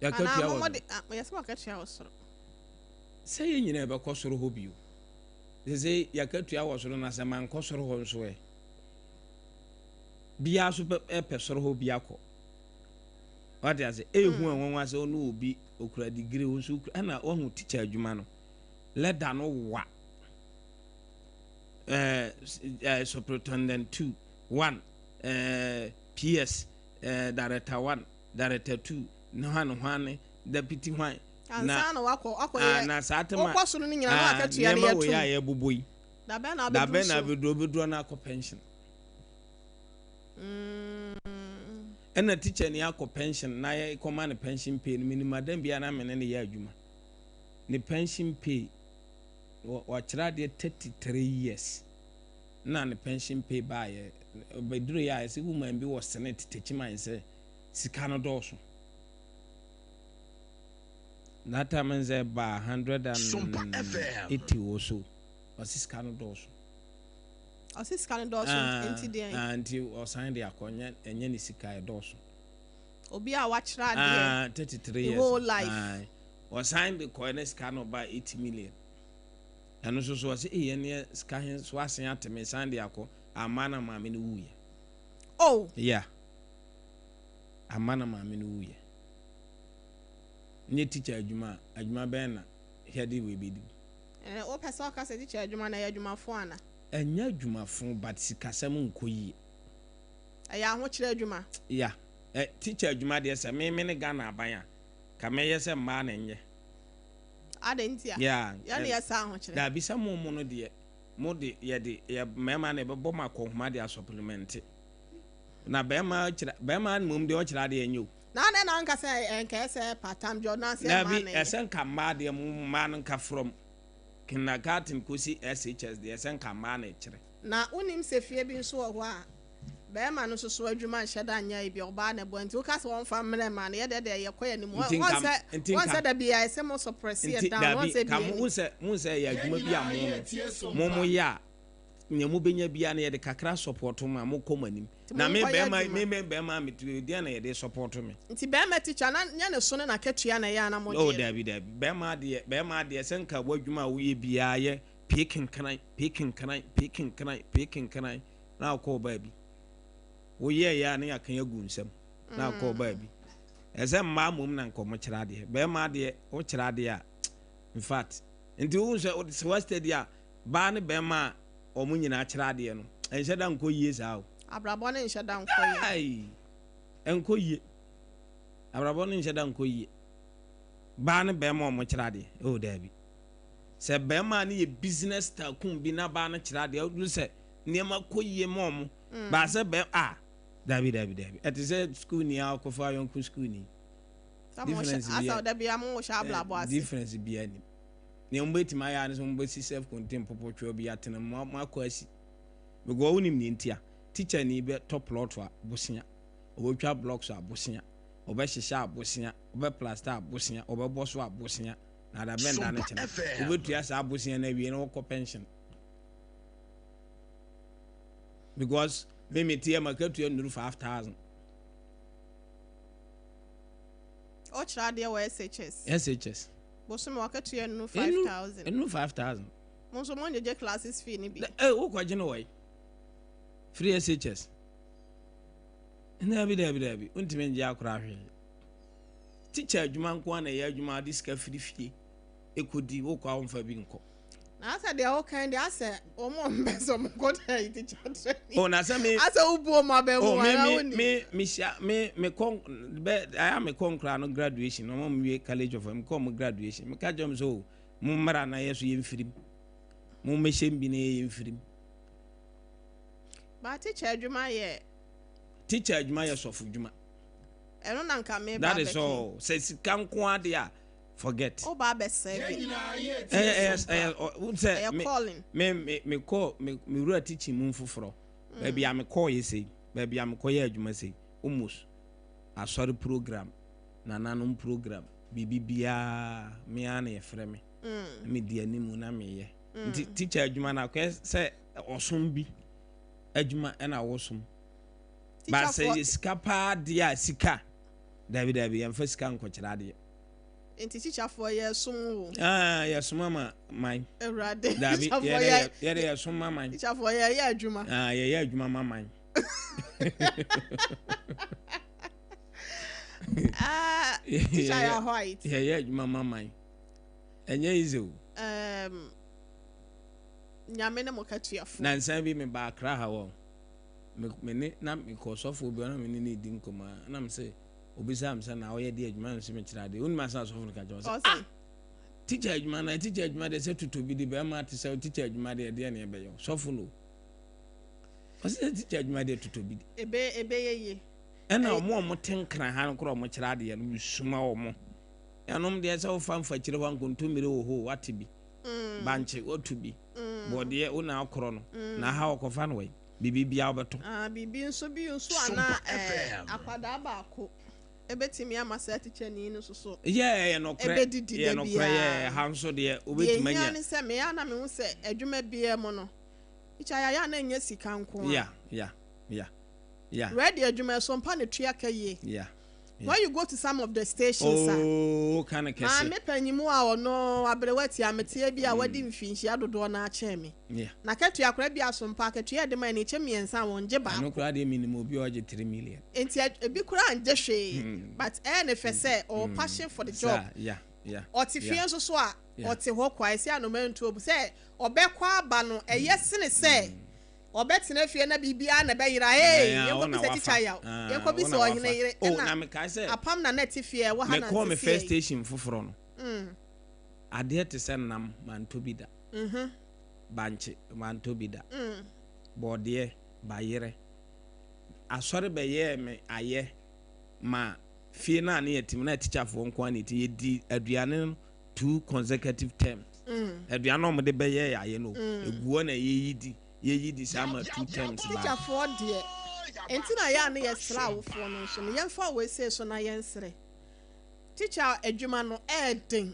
Yɛakatua Anaa wɔ mo soro. de ah, yɛsɛ mo akatua wɔ soro. Sɛ yɛn nyinaa yɛbɛkɔ soro hɔ bio sɛ sɛ yɛakatua wɔ soro na sɛ mankɔ soro hɔ nso ɛ biara so ɛpɛ soro hɔ bi akɔ wate ase ehu a wɔn ase ɔno obi okura degree wo nso okura ɛna wahu teacher adwuma no lɛda no wa ɛɛ ɛɛ superintendent two one PS director one, director two, ne hwan hwan deputy hwan. Ansa na wakɔ akɔ Ah, yɛ na saa tema wokɔ soro no nyinaa na akatua no nneɛma yɛ wei tum. a yɛbobɔ yi Dabɛn na dabɛn abɛduru na so. abɛduru obɛduru na akɔ pension. Ɛna teacher ni akɔ pension na yɛ kɔma ne pension pay no minim madam bi a na mene ne yɛ adwuma ne pension pay wɔkyerɛ adeɛ 33 years na ne pension pay baayɛ bɛduru yɛ a yɛsɛ woman bi wɔ senate Techiman sɛ sika no dɔɔso. That time sɛ ba 180 wɔ so ɔsi sika no dɔɔso. Ɔse sika no dɔɔso nti deɛn? Ah, nti ɔsan de akɔ, ɛnyɛ ɛnyɛ ne sika ɛdɔɔso. Obi a wakyerɛ adeɛ. Ah, 33 The years. whole life. Ah, ɔsan de kɔɛ ne sika no ba 8 million. Ɛno nso so ɔse ee ɛneɛ sika he so asen ate me san de akɔ ama na maame no wuiɛ. Oh. Yeah. Ama na maame no wuiɛ. Nyɛ teacher adwuma a, adwuma bɛn na hwɛde wei bɛdi? Eh, wopɛ sɛ ɔka sɛ teacher adwuma no ɛyɛ adwumafo ana? Ɛnyɛ adwumafo but sikasɛm nkɔ yie. Ɛyɛ ahokyerɛ adwuma. Yeah. Eh, teacher adwuma deɛ sɛ me me ne Ghana aban a, ka mɛyɛ sɛ mmaa na ɛnyɛ. Adɛn nti a? Yeah. Yɛne yɛ saa ahokyerɛ. Daabi sɛ mo mo no deɛ, mo de yɛde yɛ mmarima na ɛbɛbɔ mo akɔnhoma de asɔplemɛnte. Na bɛrima kyerɛ bɛrima mmom deɛ ɔkyerɛ adeɛ ɛnyɛ o. Na adɛn na anka sɛ ɛnka ɛsɛ part time job na sɛ mmaa Daabi na ɛyɛ. ɛsɛ nka mmaa deɛ mo mmaa no nka from kindergarten kɔsi SHS deɛ ɛsɛ nka mmaa na ɛkyerɛ. Na wonim sɛ fie bi nso wɔ hɔ a bɛrima no nso so adwuma nhyɛ da nyɛ ebi ɔbaa na ɛbɔ nti woka sɛ wɔmfa mmerɛ mmaa no yɛdeɛ deɛ yɛkɔ yɛn anim. Nti Wɔn nka sɛ nti wɔn nka sɛ da bi a ɛsɛ mo suppress yɛ nti down wɔn daabi sɛ ka bi mo ani. sɛ mo sɛ ɛyɛ adwuma bi a mo no mo mo yɛ a nea mo bɛnya biara no yɛde kakra support mo a mo kɔ mo anim. Nti Na me monkɔyɛ bɛrima adwuma. me me bɛrima me tu deɛ na yɛde support me. Nti bɛrima teacher na nyɛ ne so ne n'akatua na ɛyɛ a na mo Oh gye. daabi daabi bɛrima adeɛ bɛrima adeɛ sɛ nka w'adwuma a woyɛ biara yɛ pii kenkran pii kenkran pii kenkran pii kenkran na akɔ baabi. Woyɛ yɛ a ne yɛaka agu nsam na akɔ baabi. Ɛsɛ mmaa mmom na nka ɔmo kyerɛ adeɛ. Bɛrima adeɛ wokyerɛ adeɛ a in fact nti wohu sɛ sɛ wa study a baa ne bɛrima a ɔmo nyinaa kyerɛ adeɛ no ɛnhyɛ da nkɔ yie saa o. Abrabɔ ne nhyɛ da nkɔ yie. Ai, ɛnkɔ yie. Abrabɔ no nhyɛ da nkɔ yie. Baa ne bɛrima a ɔmo kyerɛ adeɛ oh daabi. Sɛ bɛrima no yɛ business tycoon bi na baa no kyerɛ adeɛ wohu sɛ nneɛma kɔ yie ma ɔmo. Baa sɛ bɛrima a daabi daabi daabi ɛte sɛ school ni a ɔkɔfa ayɔnko school ni. Sɛ mo hyɛ Difference bi asa da bi a mo hyɛ abrabɔ ase. Difference bi anim. Nea mo bɛtumi ayɛ ne sɛ mo bɛsi self contained pɔpɔtwɛ bi atena mu mo akɔ asi. Because wonim ne nti a teacher ni bɛ tɔ plot a bosea ɔbɛtwa blocks a bosea ɔbɛhyehyɛ a bosea ɔbɛ plaster a bosea ɔbɛbɔ so a bosea na ada bɛn da ne Sompa kyena FM. wobɛtua saa bosea no awie na wɔkɔ pension because me me teɛ makatua nnuru 5,000. Ɔkyerɛ adeɛ wɔ SHS. SHS. Bosome wakatua nu 5,000. Ɛnu 5,000. Mo nso mo nyegye classes fee ni bi. Ɛ wokɔgye no wɔyi free SHS. Daabi daabi daabi wontumi ngye akora hwee. Teacher adwuma nko ara na ɛyɛ adwuma ade sika firi fie ekodi wokɔ a womfa bi nkɔ. Na asɛ deɛ wokan deɛ asɛ wɔn a wɔn bɛ sɛ wɔn kɔ da yi teacher training. O na sɛ me Asɛ wobu wɔn abɛn mu o me ana me woni. me me hyia me me kɔ bɛ ayɛ me kɔ nkora no graduation ɔmo mo wie college of me kɔ mo graduation me ka kyerɛ mo sɛ o mo mmara na yɛ so yɛ mfirim mo mmɛhyɛ bi na yɛ mfirim. Ba teacher adwuma yɛ. Teacher adwuma yɛ sɔfo adwuma. Ɛno na nka me ba That is abɛka. all. Sɛ sika nko ade a forget. Wo ba abɛsɛbe. Ɛyɛ ɛyɛ ɛyɛ ɔ n sɛ Ɛyɛ me calling. me me me kɔ me me wura teaching mu foforɔ baabi a me kɔɔ yɛ sei baabi a me kɔ yɛ adwuma sei almost asɔre program nananom program biribi biara me ara na yɛfrɛ me na me di anim na meyɛ nti teacher adwuma no akɔyɛ sɛ ɔsom bi adwuma ɛna wosom ba sɛ Teacher yɛ sika paa deɛ a sika dabi dabi yɛmfa sika nkɔkyerɛ adeɛ. Nti teacherfoɔ yɛ som wo. Ah, yɛsom ama man. Awurade. Dabi Teacherfoɔ yɛde yɛ yɛde yɛsom ma man. Teacherfoɔ yɛ yɛ adwuma. Ah, yɛyɛ adwuma ma man. Ah, teacher yɛ white. Yɛyɛ adwuma ma man. Ɛnyɛ easy o. Nyame ne mo katuafo. Nansan bi me ba Accra ha wɔ. Me me ne na me kɔ sɔfo bi na me ne ne di nkɔmɔ a na me sɛ obisa me sɛ na ɔyɛ de adwuma no sɛ me kyerɛ ade. Wonim asa sɔfo no ka kyerɛ sɛ ah teacher adwuma na teacher adwuma de sɛ tutu bi de bɛrima te sɛ teacher adwuma de ɛdeɛ na ɛbɛyɛ sɔfo no. Ɔsɛ teacher adwuma de tutu bi de. Ebe ebe yɛ yie. Ɛna ɔmo a ɔmo te nkran ha no koraa ɔmo kyerɛ adeɛ no mesuma ɔmo. Ɛnom deɛ sɛ wofa mfakyire hɔ a nkontommire wɔ hɔ o wate bi. Bankye watu bi. Bɔdeɛ wo na akorɔ no. Na ha ɔkɔfa no wɔ biribi biara wobɛtɔ. Ah, biribi nso bi nso ana ɛɛ akwadaa baako ebetumi ama saa teacher ni no soso. Yɛ ɛyɛ nɔkorɛ. Ebedidi Yɛ da nɔkorɛ yɛ biara. ha nso deɛ Deɛ wobɛtumi ehia anya. ne sɛ meyɛ na mehu sɛ adwuma biara mu no. Teacher yɛayɛ a na ɛnyɛ sika nko ara. Yeah. Radio adwuma ɛso mpa na tua ka yie. When you go to some of the stations a. Oh, ka no kɛse. Maame panyimu a ɔno aberewa tiameteɛ bi a wadi mfinhyia dodoɔ no ara kyɛn me. N'akatua koraa bi aso mpa akatua a yɛde ma yɛn no ɛkyɛ mmiɛnsa a wɔngye baako. Ɛno koraa deɛ menim obi a ɔgye 3 million. Nti ebi koraa ngye hwee but ɛyɛ ne fɛ sɛ ɔwɔ passion for the job. Ɔte fie nso so a ɔte hɔ kwa ɛsɛ anoma ntuo bu sɛ ɔbɛkɔ aba no ɛyɛ sene sɛ ɔbɛtena fie na biribiara na ɛbɛyera ee yɛnkɔ bisa tikya yaw yɛnkɔ bisa ɔhene yere ɛna apam na na ɛte fie ɛwɔ ha na Mekɔɔ me nte first fie. Station foforɔ no, adeɛ te sɛ nam mantɔ bi da, bankye mantɔ bi da, bɔɔdeɛ, bayerɛ, asɔre bɛyɛɛ me ayɛ ma fie no a ne yɛtem na tikyafoɔ nko a ne yɛtim yɛdi aduane no two consecutive terms. Aduane a wɔde bɛyɛ yɛ ayɛ no egu hɔ na yɛyi di saa ma two terms baako. Tikyafoɔ deɛ nti na yɛ a ne yɛsrɛ awofoɔ no nso no yɛmfa wɔ esie so na yɛnsrɛ tikya adwuma no ɛɛden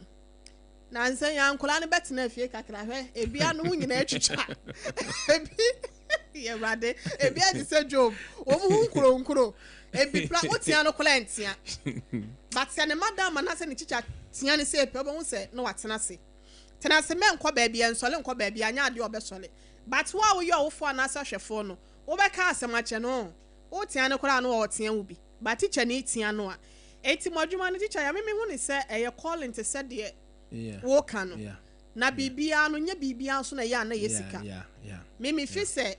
na nsɛ yɛn nkwadaa no bɛtena fie kakra hwɛ ebi ano ho nyinaa atwitwa ebi yɛ Awurade ebi agye sɛ Job wɔn ho nkuronkuro ebi pra wotia no koraa ntia, but sɛ ne madam anaasɛ ne tikya tia ne sɛ epɛ ɔbɛho sɛ na watena ase tena ase mɛ nkɔ baabi ɛnsɔle nkɔ baabi anya adeɛ ɔbɛsɔle. But wo a woyɛ ɔwofoɔ anaasɛ ahwɛfoɔ no wobɛka asɛm akyɛ no wotia no koraa no ɔɔtea wo bi, but tikya ne tia no a eti mo adwuma no tikya yɛ meme hu ne sɛ ɛyɛ calling te sɛ deɛ woka no na biribiara no nyɛ biribiara nso na ɛyɛ a na ɛyɛ sika. Meme fi sɛ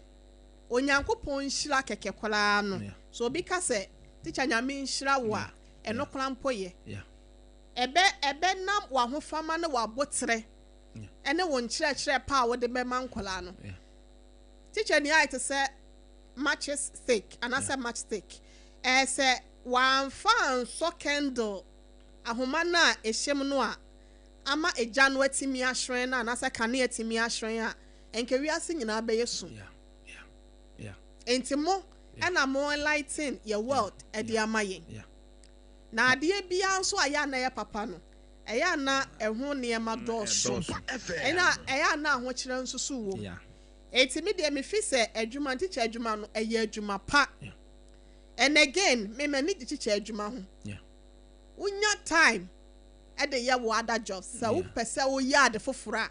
Onyankopɔn nhyira kɛkɛ koraa no so obi ka sɛ tikya Nyame nhyira wo a ɛno koraa mpo yɛ ɛbɛ ɛbɛnam w'ahofama ne w'abotrɛ ɛne wo nkyerɛkyerɛ pa a wode bɛma nkwadaa no. Tikya ni ayɛ te sɛ matches stick anaasɛ match stick ɛɛ sɛ wamfa ansɔ candle ahoma no a ɛhyɛ mu no a ama egya no atumi ahyerɛn no anaasɛ kanea atumi ahyerɛn a nka wiase nyinaa bɛyɛ sum. Nti mo ɛna mo enlighten yɛ world ɛde ama yɛn na adeɛ biara nso a yɛ ana yɛ papa no ɛyɛ ana ɛho nneɛma dɔɔso ɛna ɛyɛ ana ahokyerɛ nso so wɔ mu. Eti mi deɛ mi fi sɛ adwuma tikya adwuma no ɛyɛ adwuma pa and again mi ma ni gye tikya adwuma ho. Wonya time ɛde yɛ wo other jobs sɛ wopɛ sɛ woyɛ ade foforɔ a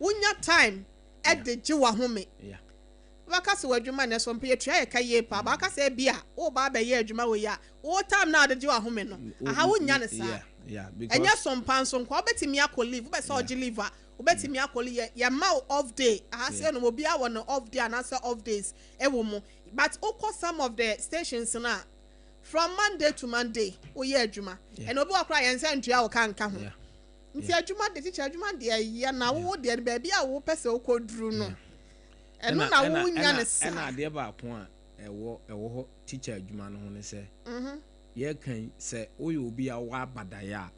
wonya time ɛde gye w'ahome. Wobɛka sɛ w'adwuma nɛ so mpo yɛtua yɛ ka yie paa baaka sɛ bi a woba abɛyɛ adwuma wɔ yi a wo time na ade gye w'ahome no aha wonya ne saa. Ɛnyɛ sompa nso nkwa wobɛtumi akɔ leave wobɛ sɛ ɔgye leave a wobɛtumi akɔ leave yɛma wo off day aha sɛ no obiara wɔ no off day anaasɛ off days ɛwɔ mu, but wokɔ some of the stations no a from Monday to Monday woyɛ adwuma ɛna obi wɔ koraa yɛn nsa ntua wo ka nka ho. Nti adwuma de tikya adwuma deɛ yɛ na wo deɛ baabi a wopɛ sɛ wokɔ duru no ɛno na wonya ne saa. Ɛna adeɛ baako a ɛwɔ hɔ tikya adwuma no ho ne sɛ yɛka sɛ woyɛ obi a wowɔ abadaeɛ a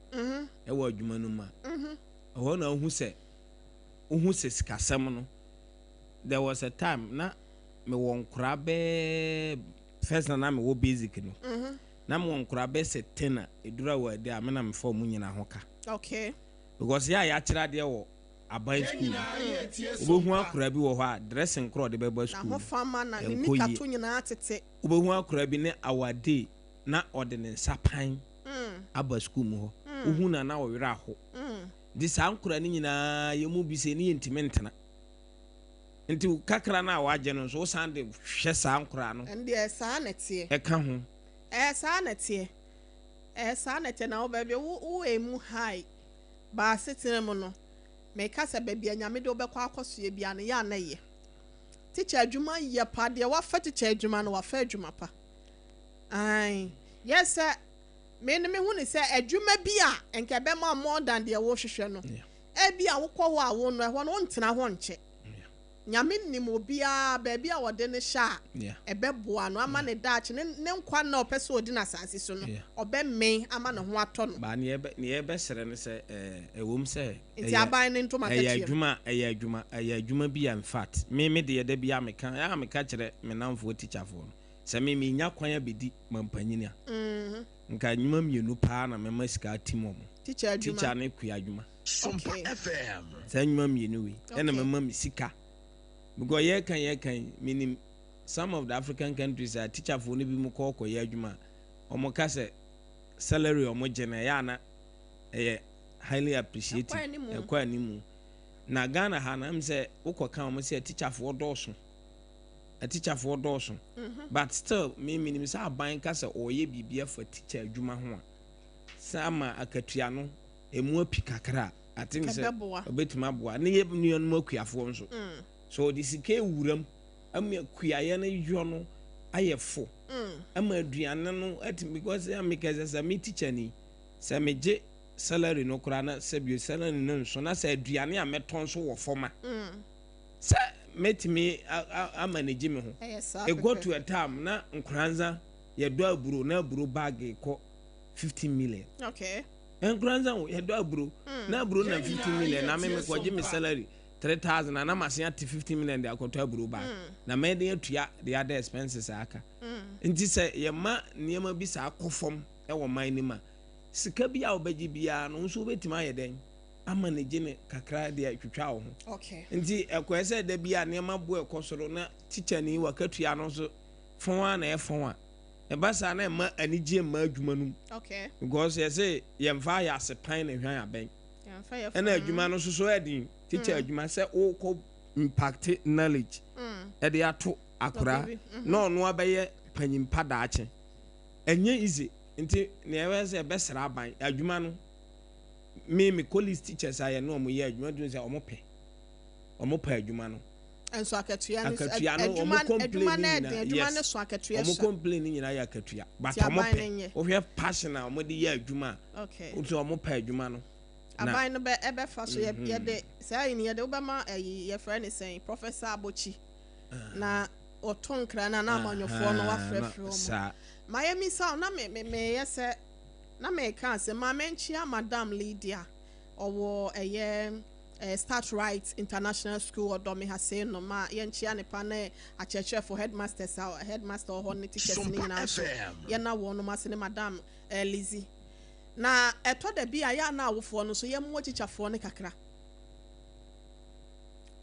ɛwɔ adwuma no mu a ɛhɔ na wohu sɛ sikasɛm no. There was a time na mewɔ nkoraa bɛɛ first na mewɔ basic no na mewɔ nkoraa bɛɛ sɛ 10 a ɛduru a wɔ ade a me na mefa ɔmo nyinaa ho ka because yɛ a yɛakyerɛ adeɛ wɔ aban school wobɛhu akora bi wɔ hɔ a dressing korɔ ɔde bɛba school ɛnkɔ yie. Wobɛhu akora bi ne awade na ɔde ne nsa pan aba school mu hɔ wohu na ɔwerɛ aho nti saa nkora no nyinaa yɛ mu bi sɛ ne yɛntumi ntena nti kakra no a wagye no nso wosan de hwɛ saa nkora no. Ɛndeɛ saa na ɛteɛ. Ɛka ho. Ɛyɛ saa na ɛteɛ, ɛyɛ saa na ɛteɛ na wo baabi wo wo emu high baase tena mu no meka sɛ baabi a Nyame de wobɛkɔ akɔsoɛ bia no yɛ a na yɛ tikya adwuma yɛ pa deɛ wafa tikya adwuma no wafa adwuma pa ae yɛ sɛ me no mehu ne sɛ adwuma bi a nka ɛbɛma more than deɛ wohwehwɛ no ebi a wokɔ hɔ a wo no ɛhɔ no wontena hɔ nkyɛ. Nyame nim obiara baabi a wɔde ne hyɛ a ɛbɛboa no ama ne daakye ne nkwa na ɔpɛ sɛ ɔdi n'asase so no ɔbɛmɛn ama ne ho atɔ no. Ba neɛ yɛbɛsrɛ no sɛ ɛwom sɛ nti aban ne ntoma ɛyɛ adwuma ɛyɛ adwuma bi a in fact me deɛ da bi a meka a meka kyerɛ me namfoɔ tikyafoɔ no sɛ me menya kwan abɛdi mampanyini a nka nnwuma mmienu paa na mɛma sika atim ɔmo. Tikya adwuma. Tikya ne kua adwuma. Sompa FM. Saa nnwuma mmienu wei ɛna mɛma me sika. Because yɛka yɛka yi, menim some of the African countries a teacherfoɔ no bi mu kɔ kɔyɛ adwuma a, wɔn ka sɛ salary a wɔn gye no ɛyɛ ana ɛyɛ highly appreciative, ɛkɔ animu. Na Ghana ha no, ɛm sɛ wokɔ ka wɔn sɛ teacherfoɔ dɔɔso, ateacherfoɔ dɔɔso, but still me menim sɛ aban ka sɛ ɔreyɛ biribi afa teacher adwuma ho a, sɛ ama akatua no emu api kakra a, I think sɛ ɔbɛtumi aboa. Ne yɛ nuanom akuafoɔ nso, so ɔde sika ewura mu ama kuayɛ no yɔ no ayɛ fo, ama aduane no atumi, because sɛ meka sɛ sɛ me teacher ni, sɛ megye salary no koraa na sɛ bio salary no nso na sɛ aduane a mɛtɔn nso wɔ fam a, sɛ mɛtumi amanage me ho. It got to a time na Nkoranza yɛdɔ aburo na aburo bag kɔ 15 million. Okay. Nkoranza o, yɛdɔ aburo na aburo na 15 million na me mekɔgye me salary 3000 na na masen ate 15 million de akɔtɔ aburo bag na mɛden atua the other expenses a aka. Nti sɛ yɛma nneɛma bi saa kɔ fam wɔ man no mu a, sika bi a wobɛgye biara no nso wobɛtumi ayɛ dɛn amanage ne kakra de atwitwa wo ho. Nti ɛkɔɛ sɛ da bi a nneɛma bo ɛkɔ soro na tikyani wakatua no nso fɔn a na ɛfɔn a, ɛba saa na ɛma anigye mma adwuma no mu. Because yɛsɛ yɛmfa ayɛ ase pan na hwan abɛn. Ɛna adwuma no nso so ɛden, teacher adwuma sɛ wokɔ impact knowledge ɛde ato akora na ɔno abɛyɛ panyimpa daakye. Ɛnyɛ easy. Nti nea ɛbɛyɛ sɛ ɛbɛsra aban adwuma no, me colleagues teachers a yɛne wɔn yɛ adwuma dun sɛ wɔn pɛ, wɔn pɛ adwuma no. Nso akatua no, akatua no wɔn complain ne nyinaa, yes, wɔn complain ne nyinaa yɛ akatua, but wɔn pɛ, wohwɛ passion a wɔn de yɛ adwuma a, nso wɔn pɛ adwuma no. Aban no bɛ ɛbɛfa so yɛde saa yi ni yɛde wobɛma ɛyi yɛfrɛ ne sɛn Professor Abokyi na ɔto nkra na na amanyɔfoɔ no wafrɛfrɛ wɔn. Ma yɛmmisa wo, na me, me, meyɛ sɛ, na meka asɛm, ma menkyea Madam Lydia, ɔwɔ ɛyɛ eh, Start Right International School, ɔdɔ me ha sei no, ma yɛnkyea ne pa ne akyerɛkyerɛfo, headmasters a, headmaster wɔ hɔ ne teachers ne nyinaa nso, yɛna wɔnom ase ne Madam eh, Lizzie. Na ɛtɔ da bi a, yɛ a na awofoɔ no nso, yɛmmoa tikyafoɔ no kakra.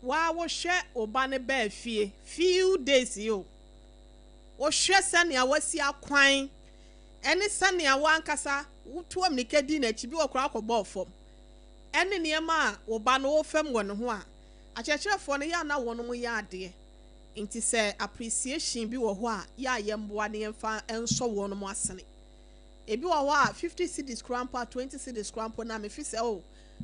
Waa wohwɛ wo ba no baa fie, few days yi o, Wohwɛ sɛnea wasi akwan ne sɛnea wo ankasa wotu ammirika di n'akyi, bi wɔ koraa kɔbɔɔ fam, ne nneɛma a wo ba no wofam wɔ ne ho a, akyerɛkyerɛfoɔ no yɛ a na wɔnom yɛ adeɛ. Nti sɛ appreciation bi wɔ hɔ a, yɛ a yɛmmoa na yɛmfa nsɔ wɔnom asene. Ebi wɔ hɔ a 50 cedis koraa mpo a, 20 cedis koraa mpo no a, mefi sɛ oh,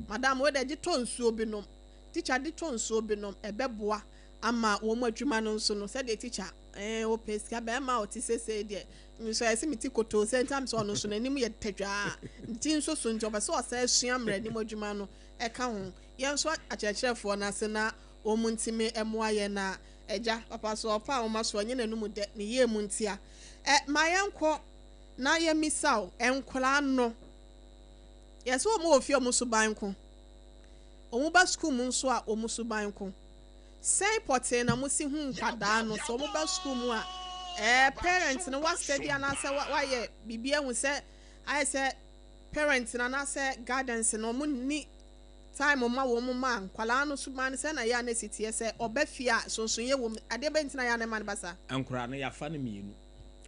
madam wei deɛ gye tɔ nsuo bi nom, teacher de tɔ nsuo bi nom, ɛbɛboa ama wɔn adwuma no nso no, sɛdeɛ tikya eh, ɔpɛ sika, bɛrima a ɔte sesei deɛ, nso ɛsɛ me ti kotoo sɛ ntam sɛ ɔno nso n'anim yɛ tadwaa, ne ti nso so nti ɔpɛ sɛ ɔsan sua mmaranim adwuma no ɛka ho. Yɛn nso akyerɛkyerɛfoɔ no ase na wɔn ntumi mmoa yɛn na agya, papa so ɔpa a wɔma so ɔnyɛ n'anum dɛ, ne yie mu ntia. Ɛ, ma yɛnkɔ na yɛmmisa o, nkwadaa no, yɛsɛ wɔn wɔ fie wɔn suban nko, wɔn ba sukuu mu nso a wɔn suban nko. Sɛn pɔtee na mosi hu nkwadaa no? Sɛ wɔba sukuu mu a, ɛɛ parent no wa study anaasɛ wayɛ biribi ahu sɛ ayɛ sɛ parent no anaasɛ guardians no wɔn nni time ma wɔn mma nkwadaa no suban no sɛn na ɛyɛ a na esi teɛ sɛ ɔba fie a sonsonoeɛ wɔ mu adeɛ bɛn nti na ɛyɛ a na ɛma no ba saa? Nkwadaa no yɛafa no mmienu.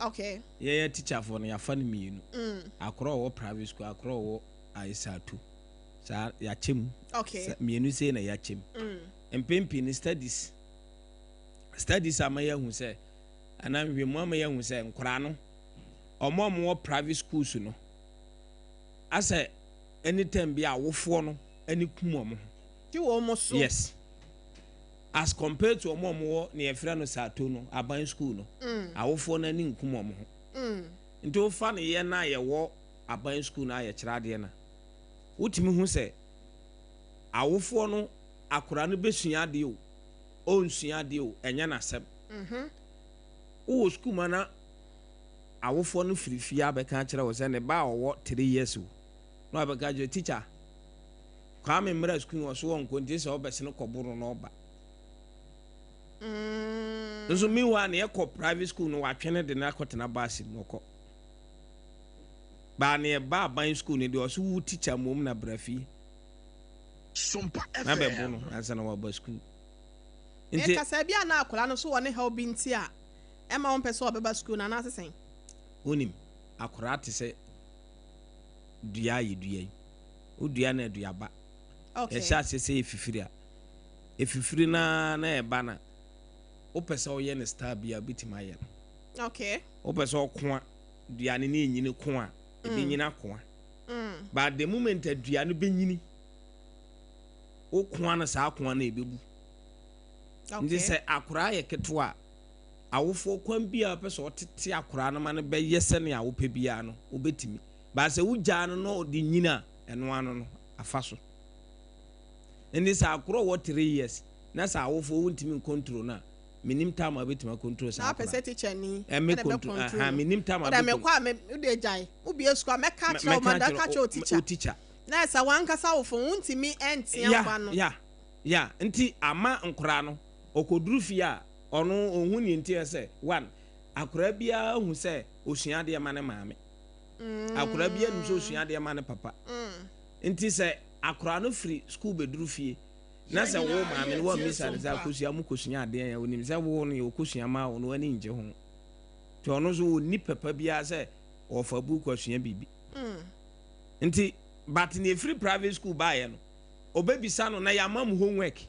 Okay. Yɛyɛ teacherfoɔ no yɛafa no mmienu. Akwadaa a ɔwɔ private school, akwadaa a ɔwɔ Aisatu. Saa yɛakyɛ mu. Okay. Mmienu sei na yɛakyɛ mu. Mpɛn pii no studies studies ama yɛahu sɛ anaa nhwehwɛmu ama yɛahu sɛ nkwadaa no wɔn a wɔwɔ private schools no asɛ anytime bi awofoɔ no ani kum wɔn ho. Ti wɔn so. Yes. As compared to wɔn a wɔwɔ nea yɛfrɛ no sato no aban school no awofoɔ no ani nkum wɔn ho. Nti wofa no yɛn a yɛwɔ aban school no a yɛkyerɛ adeɛ no a wotumi hu sɛ awofoɔ no akwadaa no bɛsua adeɛ o, ɔnsua adeɛ o, ɛnyɛ n'asɛm. Wowɔ sukuu mu a na awofoɔ no firi fie abɛka akyerɛ wo sɛ ne ba a ɔwɔ 3 years o, na wabɛka akyerɛ teacher, Kwame mmra sukuu ɔso ɔnkɔ nti sɛ ɔbɛsene kɔbo no na ɔba. Nso meanwhile ne ɛkɔ private school no watwe no de no akɔtena bus mu ɔkɔ. Baa ne ɛba aban school no deɛ ɔso wo teacher mmom na bra fie. Sompa Na bɛbo no FM. ansa na waba school. Nti. Mekasa bi a na akwadaa no so wɔ ne haw bi nti a ɛma wɔmpɛ sɛ ɔbɛba sukuu no anaasɛ sɛn? Wonim, akwadaa te sɛ dua a yɛdua yi. Wodua no aduaba. Ɛhyɛ aseɛ sɛ ɛfifiri a, ɛfifiri no ara na ɛba no a, wopɛ sɛ woyɛ no style bi a, wobɛtumi ayɛ no. Wopɛ sɛ ɔko a, dua no ne ɛnyini ko a, ɛbɛnyini akoa. But the moment a dua no bɛnyini, wokoa no saa koa no ɛbɛbu. Nti sɛ akoraa yɛ ketewa a, awofoɔ kwan bi a wopɛ sɛ ɔtete akoraa no ma no bɛyɛ sɛnea wopɛ biara no, wobɛtumi. But sɛ wogyaa no na ɔde nyini a, ɛno ano no, afa so. Nti sɛ akorɔ wɔ 3 years na sɛ awofoɔ wontumi ncontrol no a, menim time a wobɛtumi acontrol saa akora. Na apɛ sɛ teacher ni ɛmɛ control aha, menim time a wobɛ mekɔ a me wode gyae wobie sukuu a, mɛka kyerɛ wo ma da ka kyerɛ wo teacher wo teacher. Na ɛsɛ wankasa wo fo wontumi ɛntea nkwa no. Ya, nti ama nkoraa no ɔkɔduru fie a, ɔno ɔhu ne nti sɛ one, akoraa biara hu sɛ osua adeɛ ma ne maame. Akoraa biara nim sɛ osua adeɛ ma ne papa. Nti sɛ akoraa no firi school bɛduru fie na sɛ wo maame no wammisa no sɛ, "Akosua, mu kɔsua adeɛ?" yɛ onim sɛ wo no yɛ ɔkɔsua ma wo no, w'ani ngye ho. Nti ɔno nso ɔnni pɛpa biara sɛ ɔfa buuku asua biribi. Nti but ne ɛfiri private school baeɛ no, ɔbɛbisa no na yɛama mu homework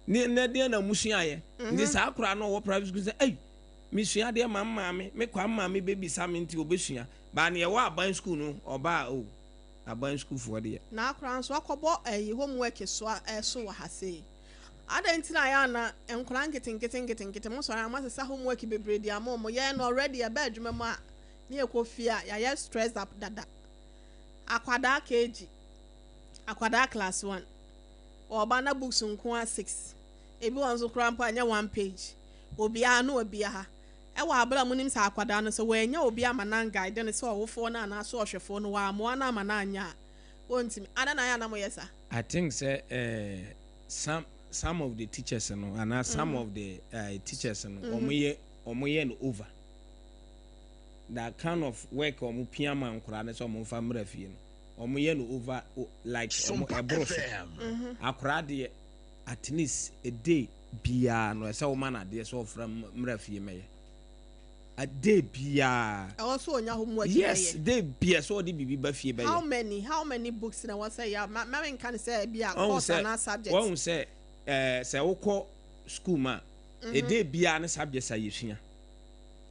ne na deɛ na musuaeɛ. Nti saa akoraa no ɔwɔ private school sɛ, "Ei, mesua adeɛ ma maame, mekɔ a maame bɛbisa me," nti ɔbɛsua. Baa neɛ ɛwɔ aban school no, ɔbaa o, aban schoolfoɔ deɛ. Na akora nso akɔbɔ ɛyi homework so a ɛso wɔ ha sei. Adɛn nti na yɛ ana nkwadaa nketenkete nketenkete mo sɔrɔ a mo asesa homework bebree di ama ɔmo? Yɛn no already ɛbɛ adwuma mu a ne yɛ kɔ fie a, yɛayɛ stress up dada. Akwadaa KG, akwadaa class one, ɔba na books nko a six, ebi wɔn nso koraa mpo anyɛ one page, obiara no obiara ɛwɔ abere a mo nim sɛ akwadaa no sɛ wɔanya obi ama nan guide no sɛ ɔwofoɔ no anaasɛ ɔhwɛfoɔ no wɔamoa no ama no anya a, wɔntumi ada na ayɛ anam yɛ saa. I think sɛ some of the teachers no anaa some of the teachers no, wɔn yɛ no over. That kind of work wɔn pia ma nkwadaa no sɛ wɔn mfa mmra fie no, wɔn yɛ no over, like wɔn ɛboro so. Akwadaa deɛ, at least a day biara no, ɛsɛ wɔn ma no adeɛ sɛ ɔfra mmra fie mɛyɛ a day biara. Ɛwɔ so onya homework. Yes, day biara sɛ ɔde biribi ba fie bɛyɛ. How many books na wɔsɛ yɛ ma ma nka ne sɛ bi a course anaa subject? Wɔn sɛ sɛ wokɔ school ma a day biara ne subjects a yɛsua.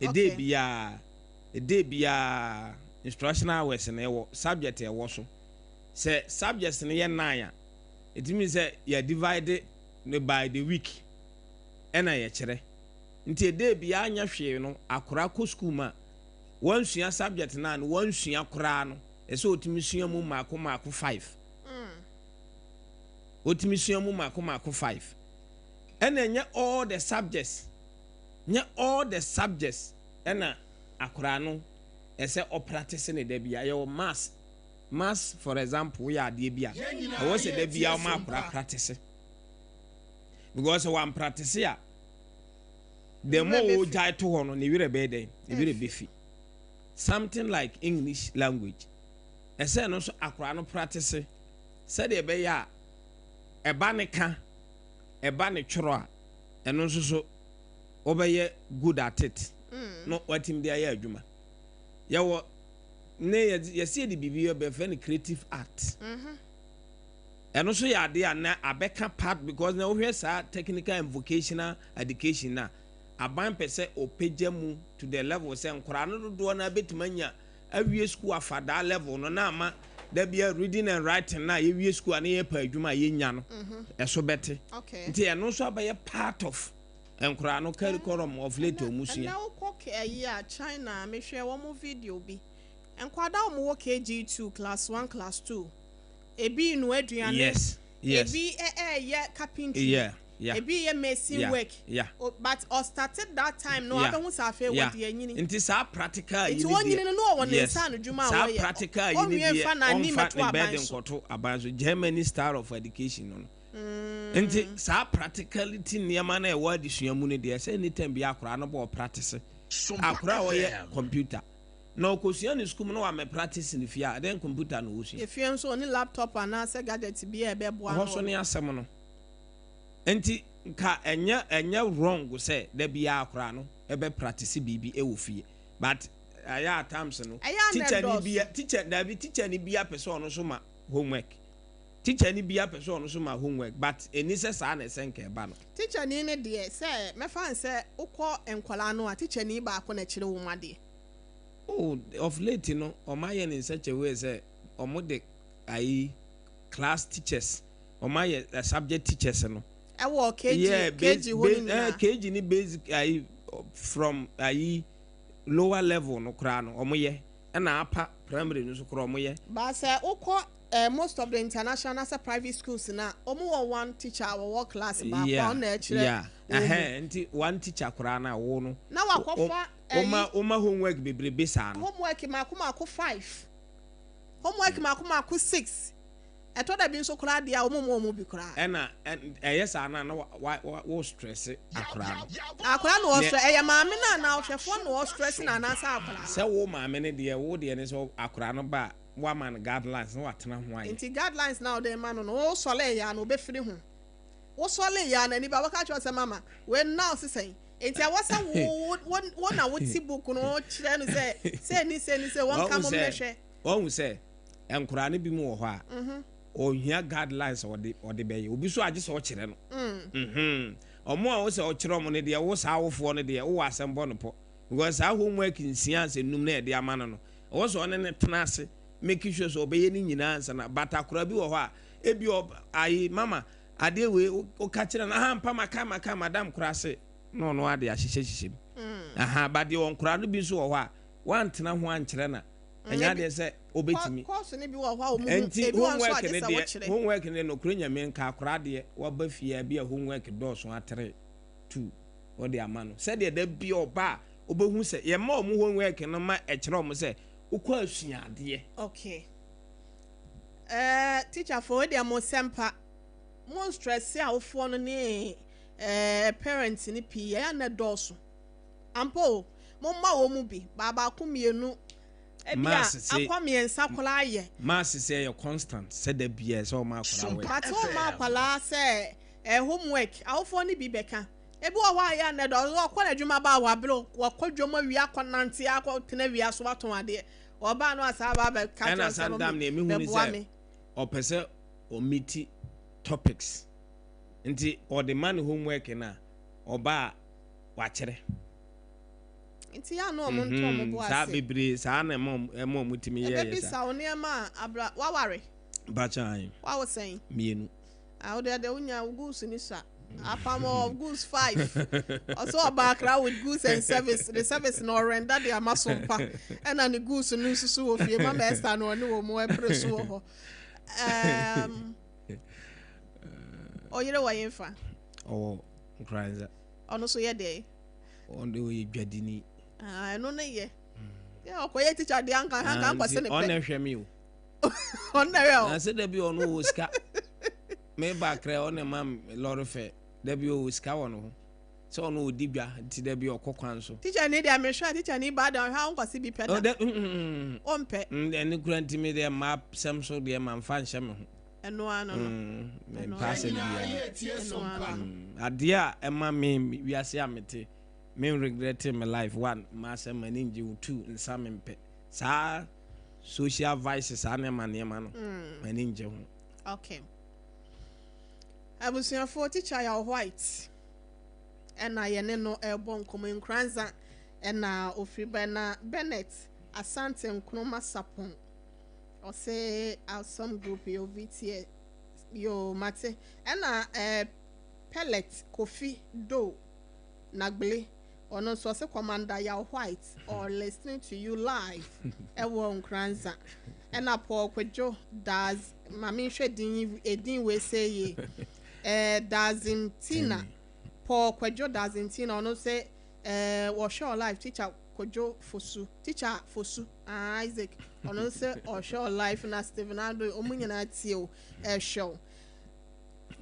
A day biara, a day biara instructional hours na ɛwɔ subject a ɛwɔ so. Sɛ subjects no yɛ nine a, ɛtumi sɛ yɛ divide no by the week ɛna yɛkyerɛ. Nti a day biara nyɛ hwee no, akora kɔ school mu a, wɔnsua subject no a no wɔnsua koraa no, ɛsɛ ɔtumi sua mu mmaako mmaako five. Ɔtumi sua mu mmaako mmaako five. Ɛna ɛnyɛ all the subjects, nyɛ all the subjects ɛna akwaraa no ɛsɛ ɔpractice ne da bia. Yɛwɔ maths. Maths, for example, woyɛ adeɛ bi a ɛwɔ sɛ da bia ɔma akwaraa practice, because sɛ wɔampractice a, the more wogyae to hɔ no, ne werɛ bɛyɛ dɛn? Ne werɛ bɛfi. Something like English language, ɛsɛ no nso akwaraa no practice sɛdeɛ ɛbɛyɛ a ɛba ne ka, ɛba ne twerɛ a, ɛno nso so wɔbɛyɛ good at it na watumi de ayɛ adwuma. Yɛwɔ ne yɛsi yɛde biribi bɛfrɛ no creative art. Ɛno nso yɛ adeɛ a na abɛka part, because na wohwɛ saa technical and vocational education na aban pɛ sɛ ɔpagya mu to the level sɛ nkwaraa no dodoɔ no abɛtumi anya awie school afa that level no, na ama dabia reading and writing na yɛwie school a na yɛpɛ adwuma a yɛnya no ɛso bɛte. Nti ɛno nso abɛyɛ part of nkwaraa no curriculum of late ɔmu sua. Ɛnɛ wokɔ ɛyi a China, mehwɛ wɔn video bi, nkwadaa a wɔwɔ KG2, class 1, class 2, ebi nu aduane, ebi ɛyɛ carpentry, ebi yɛ mason work. But ɔstarted that time no, abɛhu sɛ afei wɔde anyini. Nti saa practical yi ni deɛ, nti wɔnyini no no, wɔwɔ ne nsa ano dwuma a wɔyɛ. Saa practical yi ni deɛ, ɔnfa ne bɛɛde nkɔto aban so. Germany style of education no, nti saa practicality nneɛma na ɛwɔ adesua mu no deɛ, sɛ anytime bi akwaraa no bɔ practice, akwaraa a ɔyɛ computer na ɔkɔsua ne sukuu mu na wamɛ practice ne fie a, ɛdɛn computer na ɔsua? Efie nso ɔne laptop anaasɛ gadget bi a ɛbɛboa no. Hɔ so ne asɛm no nti. Nka ɛnyɛ wrong sɛ da biara akwadaa no ɛbɛ practice biribi ɛwɔ fie, but ɛyɛ at times no Ɛyɛ a na teacher ni ɛdɔɔso. Bia teacher dabi, teacher ni bia pɛ sɛ ɔno so ma homework, teacher ni bia pɛ sɛ ɔno so ma homework, but ɛni sɛ saa na ɛsɛ nka ɛba no. Teacher ni ne deɛ, sɛ mɛfa n sɛ wokɔ nkwadaa no a, teacher ni baako na kyerɛ wɔn adeɛ. Oh, of late no, ɔmo ayɛ ne in such a way sɛ ɔmo de ayi class teachers, ɔmo ayɛ subject teachers no. Ɛwɔ KG? Yeah. KG hɔ no nyinaa? KG ni basic ayi, from ayi lower level no koraa no, ɔmo yɛ, ɛna upper primary no so koraa ɔmo yɛ. Baasa wokɔ most of the international anaasɛ private schools na wɔn wɔ one teacher a wɔwɔ class baako a ɔna ɛkyerɛ wɔn mu. Ɛhɛn, nti one teacher koraa na wo no Na wakɔfa woma ɛyi woma homework bebrebe saa no. Homework mako mako five, homework mako mako six, ɛtɔ da bi nso koraa deɛ a wɔn mu wɔn bi koraa. Ɛna ɛyɛ saa na wa wa wa wo stress akwaraa no. Akwaraa na ɔstress, ɛyɛ maame na anaa ɔhwɛfoɔ na ɔstress na anaasɛ akwaraa no? Sɛ wo maame no deɛ, wo deɛ ne sɛ akwaraa no ba a, woama no guidelines na watena ho ayɛ. Nti guidelines na ɔde ma no, wosɔle yɛ a na obɛfiri ho, wosɔle yɛ a na nipa wɔka kyerɛ sɛ, "Mama, wei na ɔsesɛn." Nti ɛwɔ sɛ wo wo wo na wote book no, kyerɛ no sɛ sɛ ni sɛ ni sɛ wɔn ka mo mehwɛ. Wɔn sɛ nkoraa no bi mu wɔ hɔ a ɔhia guidelines a ɔde bɛyɛ obi so, agye sɛ ɔkyerɛ no. Ɔmo a wosɛ ɔkyerɛ ɔmo no deɛ, wo saa awofoɔ no deɛ, wowɔ asɛm bɔ no pɔ, because saa homework nsia sɛ num na yɛde ama no, ɛwɔ sɛ ɔne ne tena ase make sure sɛ ɔbɛyɛ ne nyinaa nsa na, but akora bi wɔ hɔ a ebi ɔ ayi, "Mama, adeɛ wei," woka kyerɛ no aha mpa maka maka madam kora ase na ɔno ade ahyehyɛ hyehyɛ mu aha, but deɛ wɔ nkoraa no bi nso wɔ hɔ a wantena ho ankyerɛ na ɛnyɛ adeɛ sɛ obetumi. Kɔɔso no bi wɔ hɔ a wɔn mu Nti ebi wɔ nso homework agye ne sɛ deɛ wɔkyerɛ. Homework ne nokore Nyame nka akora deɛ waba fie bi a homework dɔɔso atere two wɔde ama no, sɛdeɛ da bi ɔba a wobɛhu sɛ yɛma ɔmo homework no ma ɛkyerɛ ɔmo sɛ wokɔ asua adeɛ. Okay, teacher fo deɛ, mo sɛmpa mo stress awofoɔ no ne parents ne pii, ɛyɛ na dɔɔso ampa o. Mo mma wɔn mu bi baabaako, mmienu, ebi a Maths akɔ mmiɛnsa koraa yɛ. Maths sɛ ɛyɛ constant sɛ da bia sɛ ɔma akora wɛ. But wɔn ma akwadaa sɛ homework, awofoɔ no bi bɛka, ebi wɔ hɔ a yɛ anɛ dɔ ɔkɔ n'adwuma ba a wabere, wakɔ dwom awia, akɔ nante, akɔ tena wia so atɔn adeɛ, ɔbaa no asa aba abɛka Ɛna kyerɛ sɛ sandam ne emi hu ne bɛboa sɛ me. Ɔpɛ sɛ ɔmeet topics, nti ɔde ma ne homework no a ɔba a wakyerɛ. Nti yɛ ano ɔmo nto ɔmo bo Saa ase. Bebree saa na ɛma ɔmo tumi yɛ Ɛbɛbisa saa. wo nneɛma a abra waware? Bakyan. Wawo sɛn? Mmienu. A wode de wonya wo goods ni sa apam of goods five, ɔsɛ ɔba Akra with goods and service, the service na ɔrenda de ama so mpa, ɛna ne goods no nso so wɔ fie. Mama Esther na ɔne wɔ mu ɛpere so wɔ hɔ. Ɔyere wɔ yɛn fa? Ɔwɔ Nkoranza. Ɔno nso yɛ deɛ? Ɔno de ɔyɛ dwadini. Ah, ɛno ne yɛ yɛ ɔkɔyɛ teacher deɛ anka anka nkɔsɛ ne Ɔna pɛ. hwɛ mi o. Ɔno na ɛwɛ Na o. sɛ dabi ɔno wɔ sika, meba Akra, ɔna ma me lɔre fɛ, dabi ɔwɔ sika wɔ ne ho sɛ ɔno ɔdi dwa, nti dabi ɔkɔ kwan so. Teacher ni deɛ, mehwɛ a teacher ni ba deɛ, ɔhwɛ a wonkɔse bi pɛ da. Ɔdɛ Ɔmpɛ. Ɛne kura, ntimi deɛ mmaa sɛm so deɛ mamfa nhyɛ me ho. Ɛno ano no. Ɛno Mpa asɛm biara. Ɛno ano no. Adeɛ a ɛma me wiase a mete me regret me life, one, mmaa sɛm m'ani ngye wo, two, nsa mempɛ saa social vices, saa nneɛma no m'ani ngye ho. Okay, abusuafoɔ, teacher yɛ White ɛna yɛne no ɛrebɔ nkɔmɔ. Nkoranza ɛna ofiri bɛ Bennett Asante Nkrumah Sapon, ɔsɛ awesome group yɛ obi tie yo mate, ɛna Pellet Kofi Do Nagbele, ɔno nso ɔsɛ Commander Yaw White or listening to you live ɛwɔ Nkoranza, ɛna Paul Kwadwo Daz, maame nhwɛ din edin wei sɛ yie, Dazintina, Paul Kwadwo Dazintina, ɔno sɛ wɔhwɛ ɔ live. Teacher Kwadwo Fosu, Teacher Fosu, ah, Isaac, ɔno sɛ ɔhwɛ ɔ live, na Stephen Ado, ɔmo nyinaa tie o, ɛhwɛ o.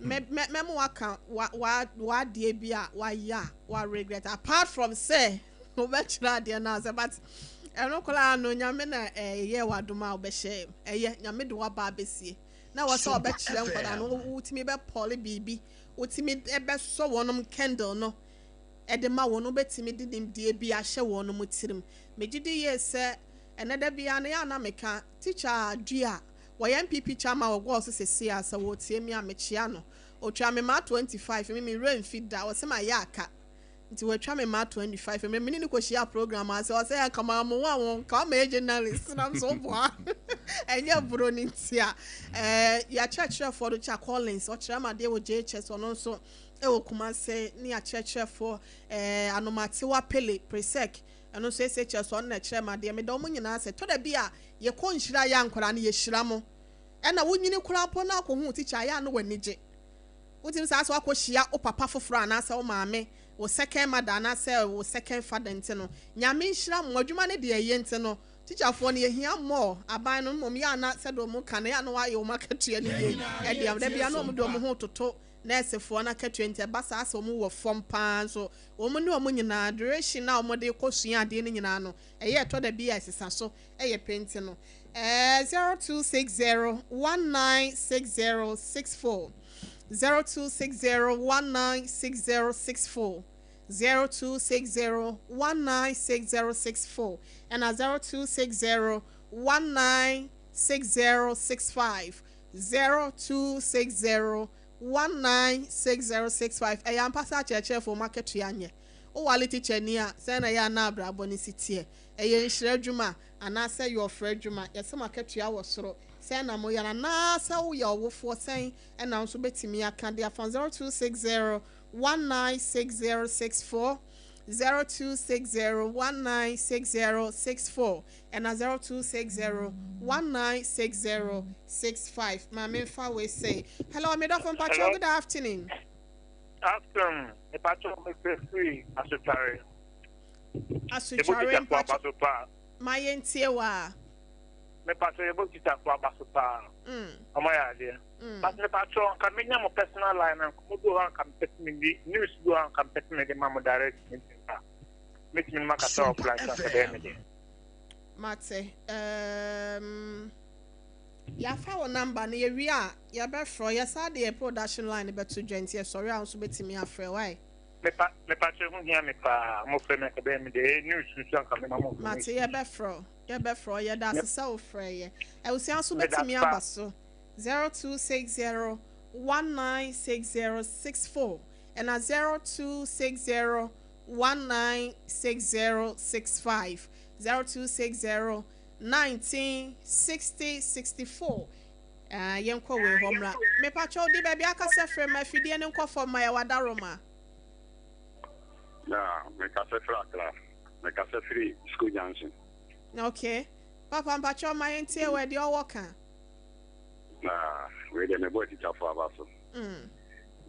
Mɛ mɛ mɛmo waka wa wa wadeɛ bi a wayɛ a wa regret, apart from sɛ wobɛkyerɛ adeɛ no asɛ, but ɛno koraa no, Nyame na ɛyɛ wadom a wobɛhyɛ, ɛyɛ Nyame de waba abɛsie. Na ɛwɔ sɛ ɔbɛkyerɛ nkwadaa no, wotumi bɛpɔle biribi, wotumi bɛsɔ wɔnom candle no de ma wɔn, wobɛtumi de nimdeɛ bi ahyɛ wɔnom tirim. Megye di yie sɛ ɛnɛ da biara no yɛ a na meka tikya Dua, wɔyɛ NPP chairman wɔ Gɔɔ so seesei a, sɛ wɔretie me a mekyea no. Ɔtwaa me maa 25, me me werɛ mfi da, ɔse mayɛ aka. Nti watwa me mma 25 mmerɛ mene no kɔhyia program ase ɔsɛ anka maa mo a wɔn ka ɔma yɛ journalist na nso boa ɛnyɛ boro ne nti a ɛɛ yɛakyerɛkyerɛfoɔ do kya Collins ɔkyerɛ ma adeɛ wɔ JHS ɔno nso ɛwɔ Kumase ne akyerɛkyerɛfoɔ ɛɛ Anomatewa Pele Presec ɛno nso SHS ɔno na ɛkyerɛ ma adeɛ meda wɔn nyinaa sɛ tɔda bi a yɛkɔ nhyira yɛ ankoraa no yɛhyira mo ɛna wonyini koraa mpo na akɔhu tikya yɛ a no w'ani gye. Wotumi saa sɛ woakɔhyia wo papa foforɔ anaasɛ wo maame, wo second mother anaasɛ wo second father nti no, Nyame nhyira mo, adwuma no deɛ ɛyɛ nti no, tikyafoɔ no yɛhia more, aban no mmom yɛ a na sɛdeɛ wɔn ka no yɛ a na wɔayɛ wɔn akatua no yie ɛde ama, da biara na wɔn de wɔn ho toto nɛɛsefoɔ no akatua nti ɛba saa sɛ wɔn wɔ fam paa nso wɔn ne wɔn nyinaa duration a wɔn de kɔ sua adeɛ no nyinaa no ɛyɛ ɛtɔ da bi a ɛsesa so ɛyɛ pɛ nti no ɛɛ 0260 1960 64 0260 196064 0260 196064 ɛna 0260 196065 0260 196065 ɛyɛ ampa sɛ akyerɛkyerɛfoɔ mo akatua nyɛ. Wowale tikyani a, sɛn na ɛyɛ a na abrabɔ no si teɛ? Ɛyɛ nhyira adwuma anaasɛ ɛyɛ ɔfrɛ adwuma? Yɛse mo akatua wɔ soro, sɛn na moyɛ no? Anaasɛ woyɛ ɔwofoɔ, sɛn na wo nso wobɛtumi aka de afa 0260 196064, 0260 196064 ɛna 0260 196065. Ma memfa wei sei. Hello, me dɔfo mpakyɛw, good afternoon. Afternoon, mepakyɛw mefrɛ firi Asotware. Asotware mpakyɛw ma yɛntie wo a. Mepakyɛw yɛbɔ tikyafoɔ aba so paa. Ɔmo ayɛ adeɛ. But mepakyɛw nka menya mo personal line na nkɔmɔ bi wɔ hɔ a nka mepɛ sɛ medi news bi wɔ hɔ a nka mepɛ sɛ mede ma mo direct nti nka mɛtumi ne mo akasa offline so anka ɛbɛyɛ me den. Mate. Um, yɛafa wo number no, yɛwie a yɛbɛfrɛ wo. Yɛsan de yɛn production line no bɛto dwa nti yɛsɔre a wo nso bɛtumi afrɛ. Wai? Mepa mepakyɛ ho hia me paa mo frɛ me anka bɛyɛ me dɛ ɛyɛ news nso anka mɛma mo Mate information. yɛbɛfrɛ wo yɛbɛfrɛ wo yɛda ase sɛ wo frɛ yɛ. Abusua nso Meda bɛtumi aba pa. so 0260 196064 ɛna 0260 196065 0260 19 60 64 Ah, yɛnkɔ wei hɔ mmra. Mepakyɛw di baabi akasa firi ma afidie no nkɔ fam ma yɛwɔ adaworoma. Yeah, mekasa firi Accra. Mekasa firi School Junction. Okay. Papa mpakyɛw ma yɛntie wɔ deɛ ɔwɔ ka. Na wei deɛ mebɔ atikyafoɔ aba so.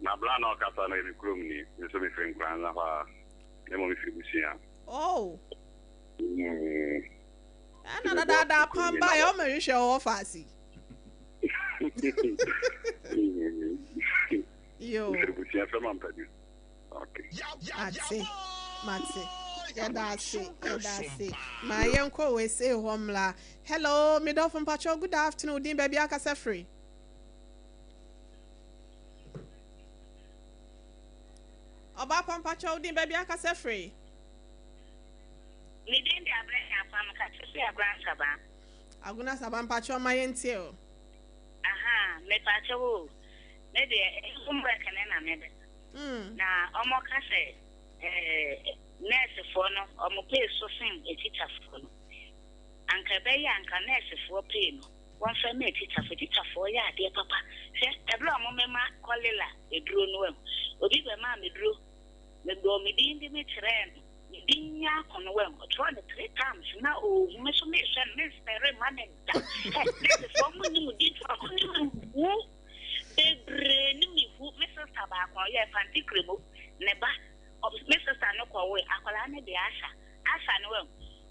Na bra na ɔkasa no yɛ me kurom ni. Me nso mefiri Nkoranza hɔ a. Na mmom mefiri Busua. Oh. Ɛna dadaada apam ba yɛ ɔma hwehwɛ ɔwɔ faase. Yo. Mfiri fɛ ma mpadu. Okay. Ate. Mate. Yɛda ase. Yɛda ase. Ma yɛnkɔ wɔ ese hɔ mmla. Hello, me dɔfo mpakyɛw good afternoon. Din baabi akasa firi. Ɔbaa pa mpakyɛw din baabi akasa firi. Me din de Abrɛ Nyarko, mekasa firi Agona Nsaba. Agona Saba mpakyɛw ma yɛntie o. Ahaa mepakyɛw o me deɛ ɛyɛ homework no na mede na ɔmo ka sɛ ɛɛ nurse foɔ no ɔmo pay so sen atikyafoɔ no anka ɛbɛyɛ a anka nurse foɔ pay no wɔnfɛ ma atikyafoɔ atikyafoɔ yɛ adeɛ papa hwɛ ɛberɛ a ɔmo mema kɔlela aduro no wahu obi bɛmaa me duro mebɔɔ me din de me kyerɛɛ no Me din nyɛ akono wahu. Ɔtwerɛ no times na ɔɔhu me so mehwɛ no menspɛre mma no da. Hɛ nɛɛsefoɔ ɔmo nni mo din twerɛ ɔmo ne me hu bebree ne me hu. Me sister baako ɔyɛ Fante Kremo ne ba me sister no kɔwoe akwadaa no de Asha Asha no wahu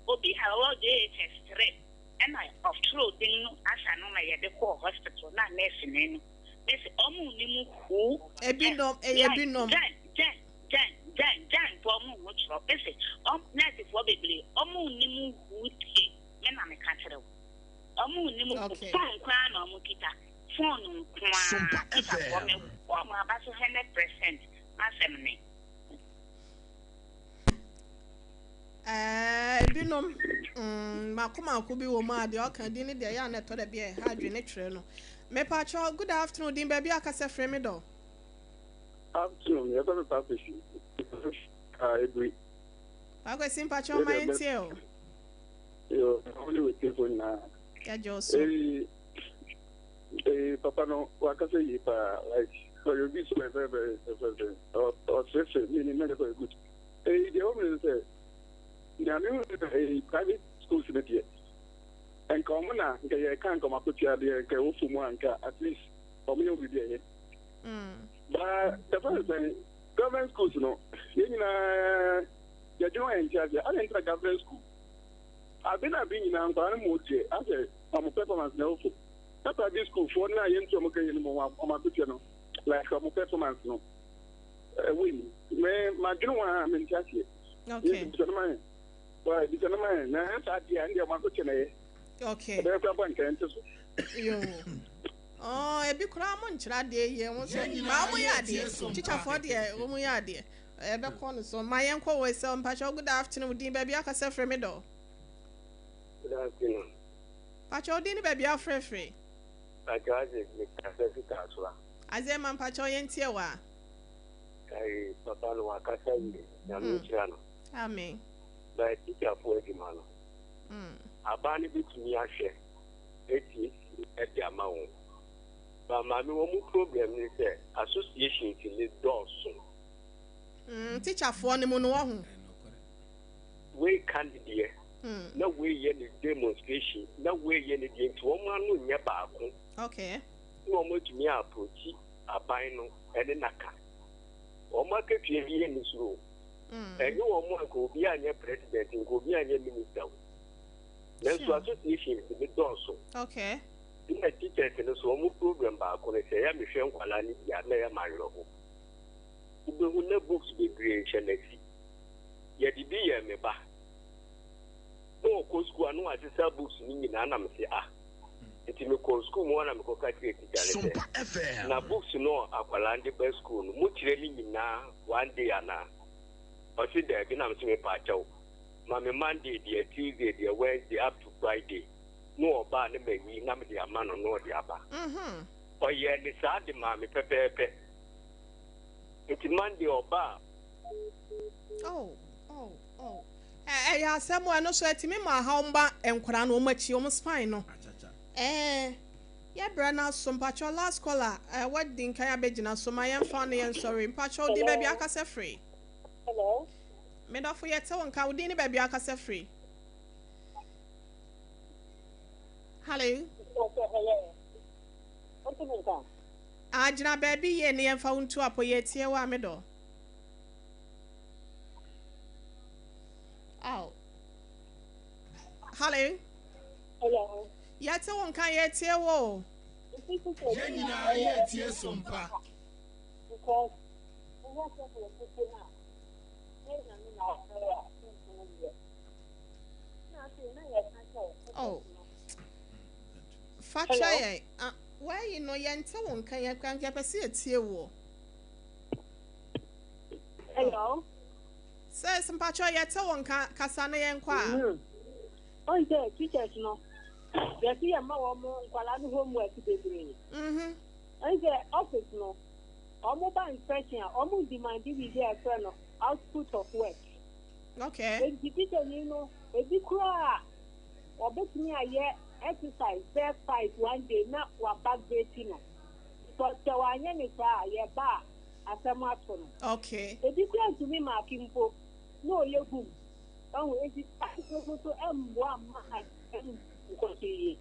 obi a ɔwɔ JHS 3 ɛna ɔtwerɛ din no Asha no ma yɛde kɔɔ hospital na nɛɛse ne no mese ɔmo nni mo hu. Ebinom ɛyɛ binom. Jen Jen Jan Jan Jan foɔ ɔmo nhu twerɛ mese ɔm nurse foɔ bebree ɔmo nnim hu tie me na meka kyerɛ wo ɔmo nnim hu Okay. phone koraa na ɔmo kita. Phone nko ara. Tikyafoɔ me bɔ ɔmo aba so 100% m'asɛm ne. Ɛɛ ebinom mm, mako mako bi wɔ mu a deɛ ɔka din ne deɛ ɛyɛ a na ɛtɔ da bi a ɛha adwene twerɛ no. Mepakyɛw, good afternoon, din baabi a akasa firi me dɔ. Afternoon, yɛfrɛ me Paa Kwesi. Ebiri. Paa Kwesi mpakyɛw ma yɛntie o. Yo, wo ne w'atiefo nyinaa. Yɛgye wo so. Ee, ee, papa no wakasa yie paa like ɔyɛ obi so very very very very ɔkyerɛkyerɛ mi ni mɛde kɔ good. Ee, deɛ wɔn mu sɛ nea mi hu sɛ ee private schools no deɛ nka wɔn na nka yɛ ka nka wɔn akotua deɛ nka ɛwɔ fam a nka at least wɔn yɛ obi deɛ yɛ. Baa the first thing government schools no yɛn nyinaa yɛdwene wɔn yɛn ti aseɛ adɛn nti na government school Abe na abe nyinaa nkwadaa no mu deɛ asɛ wɔn performance na ɛwɔ fam. Na private school foɔ no a yɛntu wɔn ka yie no mu wɔn akatua no like wɔn performance no ɛwɔ yi. Me madwene wɔn a mente aseɛ. Okay. Bisa no ma yɛn. Why bisa no ma yɛn na ɛyɛ saa deɛ a ɛndeɛ wɔn akatua na ɛyɛ. Okay. Ɛbɛyɛ koraa bɔ nka ɛnte so. Yo. Oh, ebi koraa mo nkyerɛ adeɛ yie wɔn nso ma wɔn yɛ adeɛ. Tikyafoɔ deɛ wɔn yɛ adeɛ. Yɛbɛkɔ no so. Ma yɛnkɔ wɔ esɛ mpakyɛw good afternoon din baabi akasa firi me dɔ. Good afternoon. Mpakyɛw din ne baabi afrɛfrɛ. Mpakyɛw Isaac me kasa fi Kasoa. Isaac ma mpakyɛw yɛn tie wa. Ɛyi papa no wakasa yie nyame nhyira no. Amen. But teacher fo adwuma no. Aban no betumi ahwɛ etietie ɛde ama wɔn. But maame wɔn mu problem ne sɛ associations ne dɔɔso. Mm, tikyafoɔ no mu no wahu. Wei ka ne deɛ, na wei yɛ ne demonstration, na wei yɛ ne deɛ, nti wɔn ano nyɛ baako. Okay. Na wɔn atumi approachi aban no ɛne naka. Wɔn akatua bi yɛ ne soro. Ɛnyɛ wɔn a nka obi anyɛ president, nka obi anyɛ minister o. Nanso associations no dɔɔso. Okay. Ɛna teachers no so wɔn problem baako no sɛ ɛyɛ mehwɛ nkwadaa no bi a na ɛyɛ m'awerɛho. Wobɛhu na books bebree hyɛ n'akyi. Yɛde bi yɛɛ me ba. Na ɔkɔ sukuu a na wasesa books no nyinaa na mese ah. Nti mekɔɔ sukuu mu hɔ na mekɔka kyerɛɛ tikya no sɛ, na books no a akwadaa no de ba sukuu no, mokyerɛ ne nyinaa one day anaa? Ɔse daabi na mese mepaakyɛw ma me Monday deɛ, Tuesday deɛ, Wednesday up to Friday. Na ɔba a na mayi na mede ama no na ɔde aba. Ɔyɛɛ ne saa de maa me pɛpɛɛpɛ. Nti Monday ɔba a. Oh, oh, oh. Ɛyɛ asɛm o, ɛno so ɛtumi ma ahaw mba nkwadaa no wɔn akyi, wɔn spine no. Ɛɛ, yɛbrɛ no aso, mpakyɛw last caller, ɛɛ wadi nkan abɛgyina so, ma yɛmfa no yɛnsɔre. Mpakyɛw wo din baabi akasa firi. Hello. Me dɔfo yɛte wo nka, wo din ne baabi akasa firi. Hello. Hello. Wote me nka? Ah gyina baabi yie na yɛmfa wo ntu apɔ yɛretie wo a me dɔ. Aw. Hello. Hello. Yɛte wo nka yɛretie wo o. Yɛn nyinaa yɛretie Sompa. Because wohwɛ sɛdeɛ ɛtete no a, na Nyame na ɔfrɛ a wontumi nyɛ. Na afei na yɛka sɛ Oh. Fa kyɛ yɛn. Ah, wayi no yɛnte wo nka yɛn kora nka yɛpɛ sɛ yɛtie woɔ. Hello. Sis mpakyɛ yɛte wo nka kasa na yɛnkɔ a. Mm. Ɔn sɛ teachers no yɛse yɛ ma wɔn nkwadaa no homework bebree. Mhm. Ɔn sɛ office no wɔn ba inspection a wɔn demand biribi a yɛfrɛ no output of work. Okay. Enti teacher ni no ebi koraa Wɔbɛtumi ayɛ exercise bɛyɛ five one day na wa backdate no because sɛ wanyɛ no saa a yɛba a asɛm ato no. Okay. Ebi koraa ntumi maake mpo na ɔyɛ gum. Wahu enti saa nneɛma no nso mmoa mma adesua no nkɔ so yie.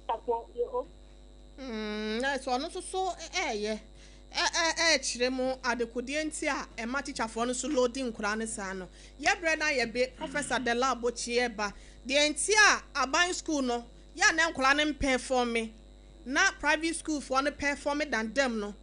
Sapɔ yɛ o. Mm, na sɛ ɔno nso so ɛɛyɛ ɛɛkyerɛ mu adekodeɛ nti a ɛma tikyafoɔ no so loadi nkoraa no saa no. Yɛ berɛ no ayɛ be Professor Dela Abochie ɛba. Deɛ nti a aban school no yɛ a na nkoraa no mpɛɛfɔme na private school foɔ no pɛɛfɔme than them no,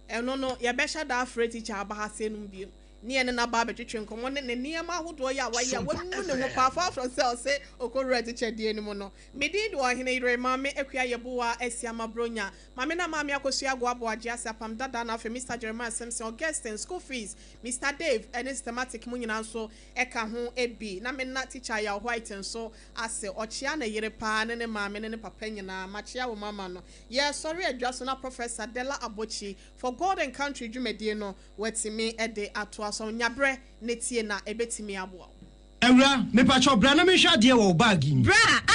ɛno no yɛbɛhyɛ da afrɛ tikya aba ha sei nom biom. Ne yɛne no aba abɛtwetwe nkɔmmɔ ne ne nneɛma ahodoɔ yi a wayɛ a wanu ne ho paa far from sɛ ɔse ɔkɔwura tikyadie no mu no. Me din de Ɔhene Yere Maame Akua Yeboah Asiamah Bronya. Maame na Maame Akosua Agoaboa Agyease Apam Dada na afei Mister Jeremiah Simpson Augustine School Fees Mister Dave ne Systematic mo nyinaa nso ka ho bi. Na me na Teacher Yaw White nso ase. Ɔkyea ne yere paa ne ne maame ne ne papa nyinaa. Makyea wo mama no. Yɛresɔre adwa so na Professor Dela Abokyi for God and Country dwumadie no Watumi de atoa so. Nya berɛ na tie na ɛbɛtumi aboa wo. Awura, mepakyɛw bra na menhwɛ adeɛ wɔ wo bag yi mu. Bra, adɛn?